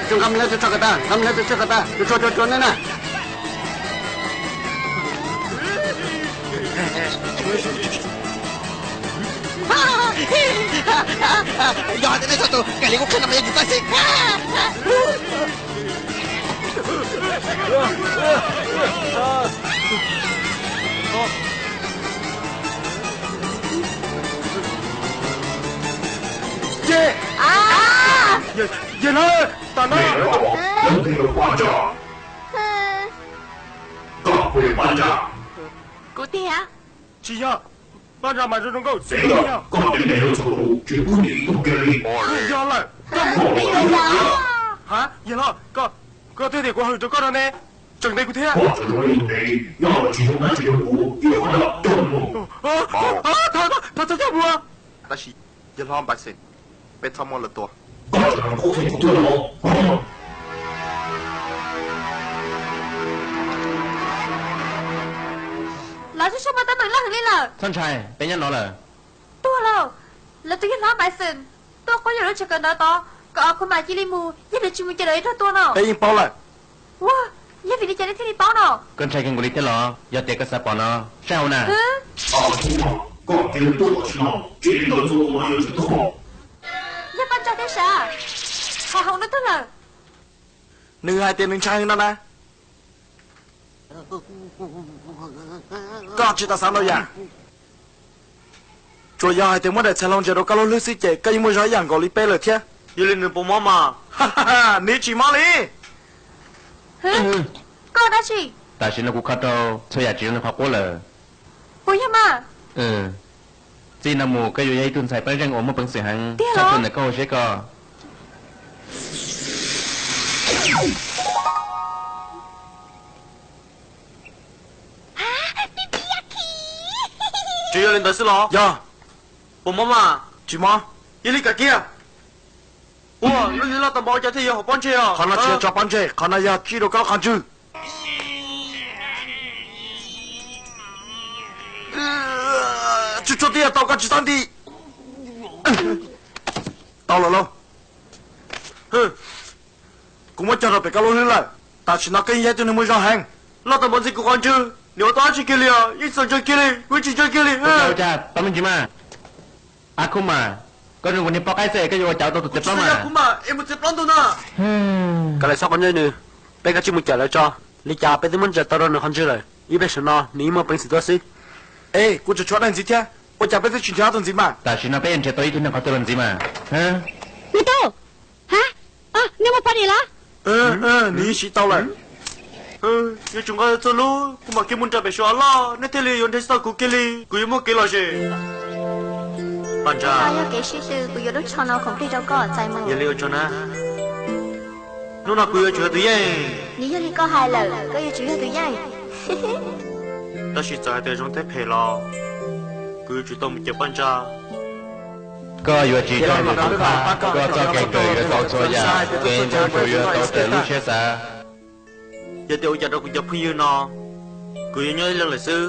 Nqa me hlwb tus tshuaj ko tas, nqa me hlwb tus tshuaj ko tas, tus tshuaj tsuag tsuag nej na. Yog hais tias nej txhob tus, kawm li kuv qhia no mas yog tus txawj xwb. Ces, yawg hlob, tam no, kuv tiag. Tsis yog, Paj Ntsa mas zoo zoo nkauj, tsis yog. Koj cov neeg yuav txhaum tus, tsis pub nws ib tug kiag li. Yog lawm. Ha, yawg hlob, koj, koj twb tias kuv hwm rau koj no ne, tseem ntes kuv thiab. Koj tseem zoo li tus ntes, nyob los tsis zoo nab tsis zoo kuv, ib qhov nrog coj mus. Thov txhob coj mus. Tab sis, yawg hlob Npaiv Xeem, peb txhob muab lawv tua. Koj tseem rau qhov qhia kuv tuaj los. Lawv twb sab paj tab meem loj heev li lawm. Txhob ntshai, peb nyob no lawm. Tuag lauj, lawv tus yawg hlob Npaiv Xeem tuaj quab yuam lub tsev kawm ntawv tod, kom Akuma cia li mus, yog nws tsis mus ces lawv yuav raug tua no. Peb yeej paub lawm. Ua, yog vim li cas nej thiaj li paub no? Koj ntshai kawg nkaus li thiab los? Yog tias koj xav pom no, saib hauv na. Akuma, koj cia li tuaj tam sim no, tsis li ntawd txoj ua no yuav tsis tuag. Yog Paj Ntsa thiab sav, hais hauv nws tuag lawm. Nws hais tias nws ntshai heev no na. Koj tsis tau xav ntau yam. Tsuas yog hais tias muab daim txhais hlau ntsia rau koj lub hlwb xwb ces koj yeej muaj zog ib yam nkaus li peb lawm thiab. Yog li nws puas mob mas? Nws tsis mob li. Koj dab tsi? Tam sim no kuv kho rau txhua yam tsis zoo li qhov qub lawm. Puas yog mas? Txij no mus koj yuav yog ib tug ntxhais pab zeej uas muaj peev xwm heev, txhob tu ntawm koj ua siab koj. Tsuas yog li ntawd xwb los? Yog. Puas mob mas? Tsis mob. Yog li kav kiag. Ua, lub hlwb loj tau npaum cas thiaj yuav hauv pob ntseg os? Qhov no tsis yog tso pob ntseg, qhov no yog tsij rau koj lub qhov ntswg. Tsuj tsuag twb yog tau koj tsis txhob nti. Tau lawm lauj. Kuv muab cog rau pem koj lub hlwb lawm. Tam sim no koj yeej yog ib tug neeg muaj zog heev. Loj tau npaum ntxij kuv qhov ntswg, nws ua tau dab tsi kiag li os? Yeej txom nyem kiag li, kuv tsis ntshaw kiag li. Ua cas tau me ntsis mas. Akuma, koj zoo nkaus niag poj qaib xwb, koj yuav ua cas tau tus txiav plaub mas? Kuv mas es mus txiav plaub ntug na. Koj lam txhob quav ntsej nws, peb kav tsij mus cawm lawv tso. Li cas peb twb muab ntsia tau rau nws qhov ntswg lawm, ib pliag saum no nws yeej muaj peev xwm tuaj xwb. Es kuv tseem tshuav daim ntxiv thiab, ua cas peb twb tsis nrhiav tus ntxiv mas? Tam sim no peb yuav nrhiav tau ib tug neeg qhov twg los ntxiv mas. Nws tau. Ha, nej muaj poj niam los? Nws yeej siv tau lawm. Yuav tsum nqa txog lub, kuv mam kiag mus nram pem saum av loj, nej thiaj li yuav nrhiav tsis tau kuv kiag li. Kuv yuav muaj kev lom zem. Paj Ntsa, yog kev sib tw, kuv yuav lub tsho no khoom plig rau koj txais mus. Yog li ua tsaug na. Hnub no kuv yuav tsum yog tus yeej. Nws yog li koj hais lawm, koj yuav tsum yog tus yeej. Tab sis txawm hais tias zoo thiab phem los, kuv yuav tsum tau mus cawm Paj Ntsa. Koj yuav tsis raug nws tub qab, koj txoj kev kawm yuav tau txhua yam, kev ntaus suav yuav tau raws lub siab xav. Yog tias ua cas rau kuv cov phooj ywg no, kuv yuav nyob ib leeg lawm xwb.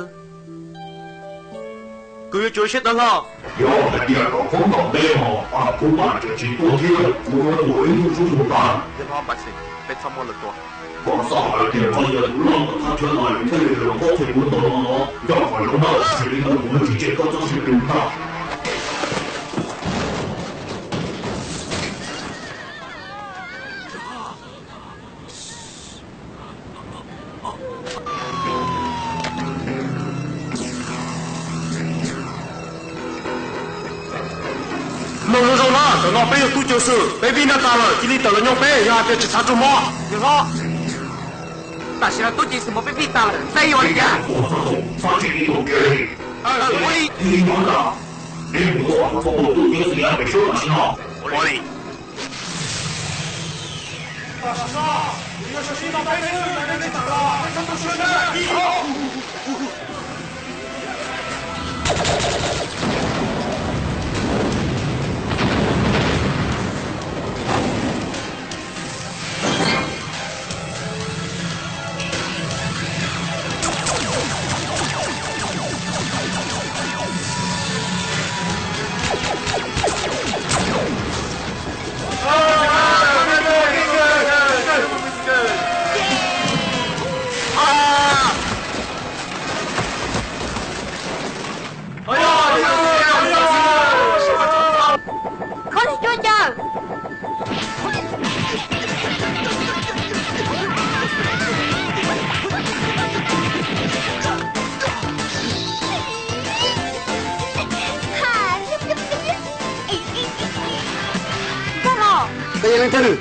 Kuv yuav tsum ua siab tawv hlo. Yog hais tias kom khaub ncaws teb no, Akuma tseem tsis tuaj thiab, kuv yuav tua ib tug sub tus tas. Yawg hlob Npaiv Xeem, peb txhob muab lawv tua. Koj xav hais tias koj yog tus loj ntawm thaj chaw no es thiaj li los kob qhia kuv ntawm no los? Yog kom zoo na, tsis li ntawd kuv yuav tsis tseg koj txoj sia pes ntag. Mloog zoo zoo na, ntawm no peb yog tub ceev xwm, peb vij ntaj tas lawm, cia li tawm los nyob peb, yog hais tias tsis xav raug mob. Yawg hlob, tam sim no tub ceev xwm muab peb vij tas lawm, peb yuav ua li cas? Ua li, ua li. Koj li cuab ncaws. Koj los. Koj yog leej twg?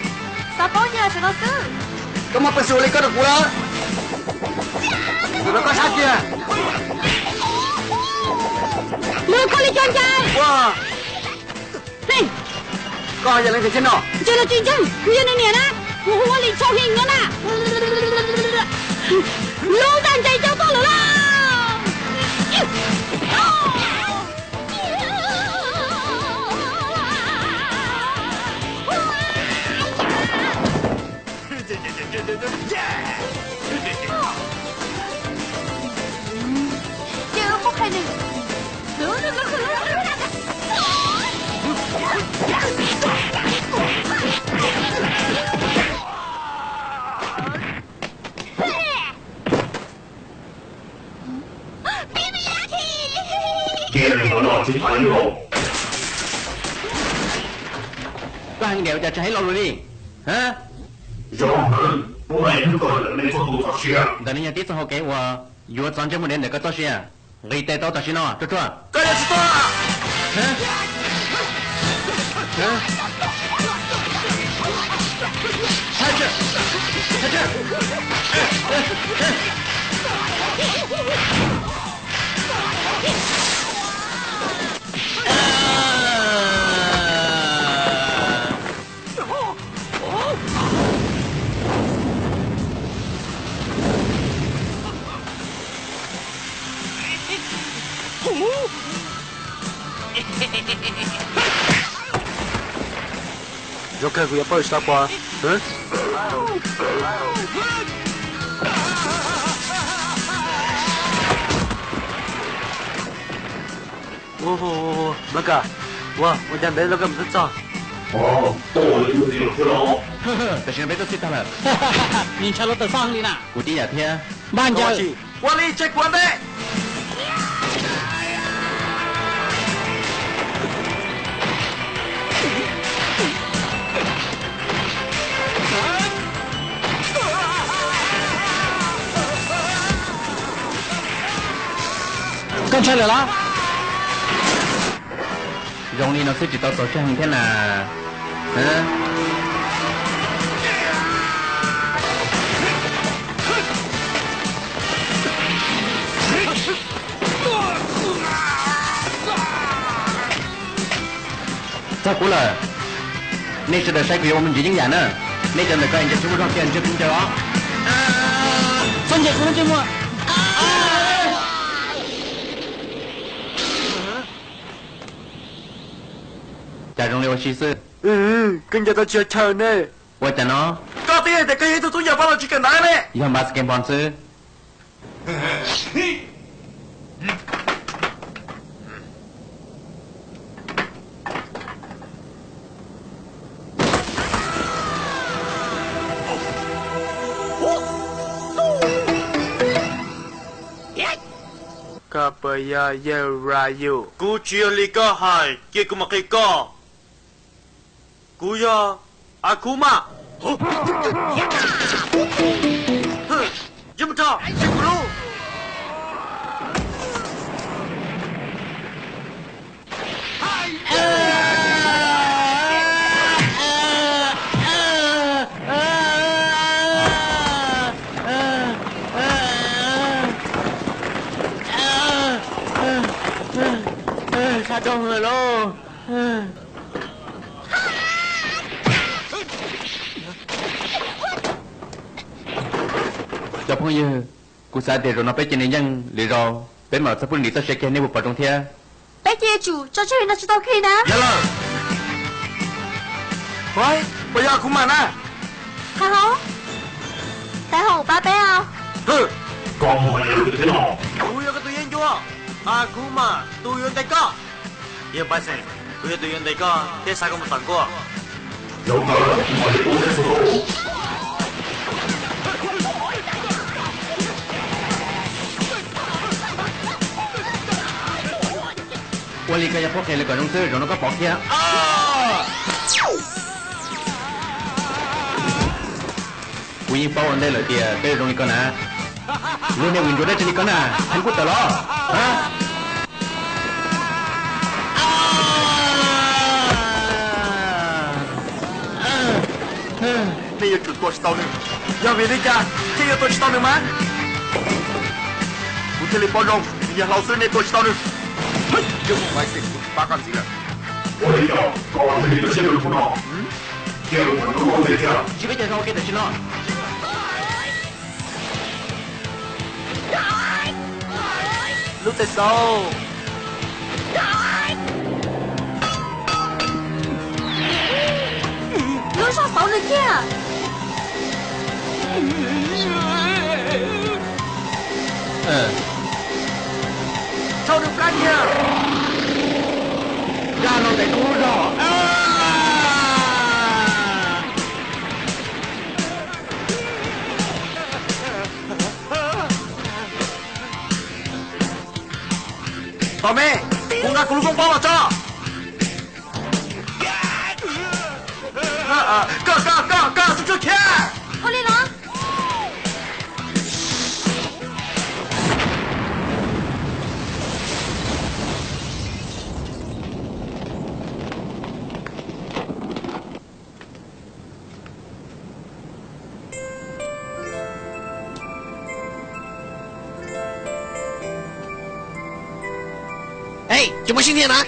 Xav paub nyias sawv daws xwb. Koj muaj peev xwm ua li koj rau kuv lawm. Kuv rau koj sab kiag. Nws koj li cuab ncaws. Koj yog leej twg thiab no? Ntse los tsis ntseeg, kuv yog nws niam na, kuv hu ua Lis Tshau His no na. Lub ntaj ntsais coj tuaj lawm lauj. Ces wb muab qhia nws. Koj heev diam ua cas tsis hais lo lus li? Ntawm no yog tib txoj hau kev uas yuav txog ntsej muag dev ntawm koj txoj sia. Nqis tes tau tam sim no, ruaj ruaj. Koj yuav tsis tuag. Zoo kawg kuv yuav pauj tsis tau quas. Blanca, ua, ua cas ntev lawm koj mus twb txog? Tam sim no peb twb txij tag lawm. Nws ntshai lub tawm faj li na. Kuv tib yam thiab. Npaj ncaws. Ua li, tseg kuv ua ntej. Koj ntshai lawm los? Zoo li no xwb tsis tau txaus siab heev thiab na. Txog kuv lawm. Nej sawv daws saib kuv yuav ua me ntsis yeeb yam na. Nej cov ntawm ko es ntsej muag zog kiag, ntsej muag ncaws os. Txhob ncaws kuv lub ntsej muag. Cas zoo li ua si xwb. Koj ncaws tau tsis yog chaw ne. Ua cas no? Koj twb hais tias koj yog ib tug tub yawg pab los tsis kawm ntawv ne. Yog npaj sketball xwb. Koj puas yog yawg Ryu? Kuv tsis yog li koj hais, cia kuv mam qhia koj. Kuv yog Akuma. Yeej mus rau, tseg kuv lub. Sab doog lawm lauj. Cov phooj ywg, kuv xav tias zaum no peb cia nws yeej lwm zaus peb mam txog pub nws txoj sia kiag, nej puas pom zoo thiab? Peb cia yuav tsum tso tseg li no tsis tau kiag na. Yog lawm. Puas yog kuv mas na? Hais hauv, tais hauv pab peb os. Kuv yog koj tus yeeb ncuab, kuv mas tus yuav ntes koj. Yawg Npaiv Xeem, kuv yog tus yuav ntes koj thiab xa koj mus tom nkuaj. Ua li koj yog pub qhia li kom zoo xwb, zaum no koj pom kiag. Kuv yeej paub ua ntej lawm tias koj yuav zoo li ko na. Lub niag Vim Ncuav dab tsi li ko na, heev kub tawm los. Nej yuav tsum tua tsis tau nws. Yog vim li cas thiaj yuav tua tsis tau nws mas? Kuv thiaj li paub zoo, nws yog hlau xwb nej tua tsis tau nws. Yog mus Npaiv Xeem, kuv tsis pab koj ntxiv lawm. Ua li cas koj thiaj li tua siab rau lub hauv no? Cia kuv ua ntej thiab. Tsis peb cov hlau kiag tam sim no. Lub tes xauv. Lub zog xauv nws kiag. Rhau nws plab kiag. Nkag los ntawm lub zog. Tom me, kuv nqa kuv lub foob pob los tso. Koj, koj, koj, koj, tus tsw khiav. Ua li los. Ej, tsis muaj sib nyiam na.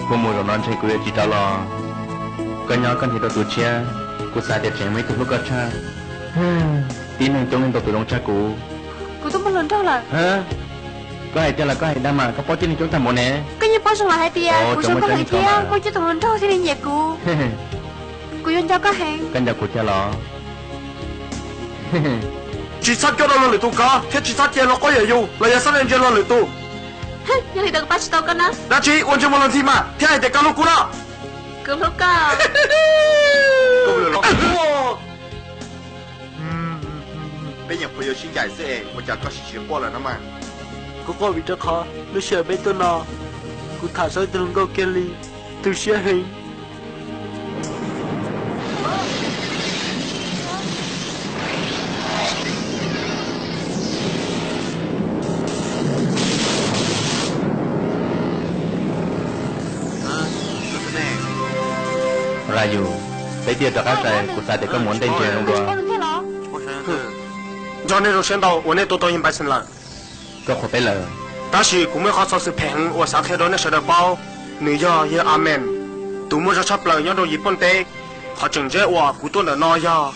Kuv mus zaum no ntshe kuv yuav tsis rov los. Koj nyob koj nrhiav tau tus tshiab, kuv xav tias tseem muaj ib tug hlub koj tshaj. Tib neeg coob leej ntau tus zoo tshaj kuv. Kuv twb muaj hluas nraug lawm. Koj hais tiag los koj hais dag mas, koj paub tib neeg coob tag npaum ne. Koj yeej paub zoo lawm hais tias kuv zoo nkauj heev thiab muaj coob tus hluas nraug thiaj li nyiam kuv. Kuv yuav nco koj heev. Koj nco kuv thiab los? Tsis txhob coj luag lwm tus kov thiab tsis txhob cia luag quab yuam yus los yog xab ntsia luag lwm tus. Yog li ntawd kuv pab tsis tau koj na. Dab tsi ua ntsej muag luag ntxhi mas thiab hais tias koj hlub kuv no. Kuv hlub koj. Peb nyuam qhuav yuav sib ncaim xwb es ua cas koj sim tsis quaj lawm no mas? Kuv quaj vim rau qhov lub sij hawm peb tuaj no, kuv tham tau ib tug hluas nkauj kiag li, tu siab heev. Rayus, peb tig rov qab tsev, kuv xav tias koj mus ua ntej ntsia zoo dua. Nco nej zoo siab ntau uas nej tua tau yawg Npaiv Xeem lawm. Koj qhuas peb lawm. Tab sis kuv muaj ib qho xov xwm phem heev uas xav qhia rau nej sawv daws paub. Nws yog yawg Amees, tus muaj zog tshaj plaws nyob rau Yis Pooj teb. Qhov tseem ntsib uas kuv tuaj ntawm no yog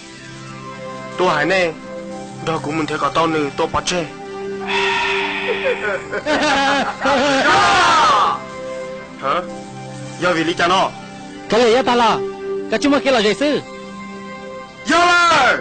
tuaj hais nej nrog kuv mus nrhiav kom tau nws tua pov tseg. Yog vim li cas no? Kav liam yav tag los, koj tsis muaj kev lom zem xwb. Yog lawm.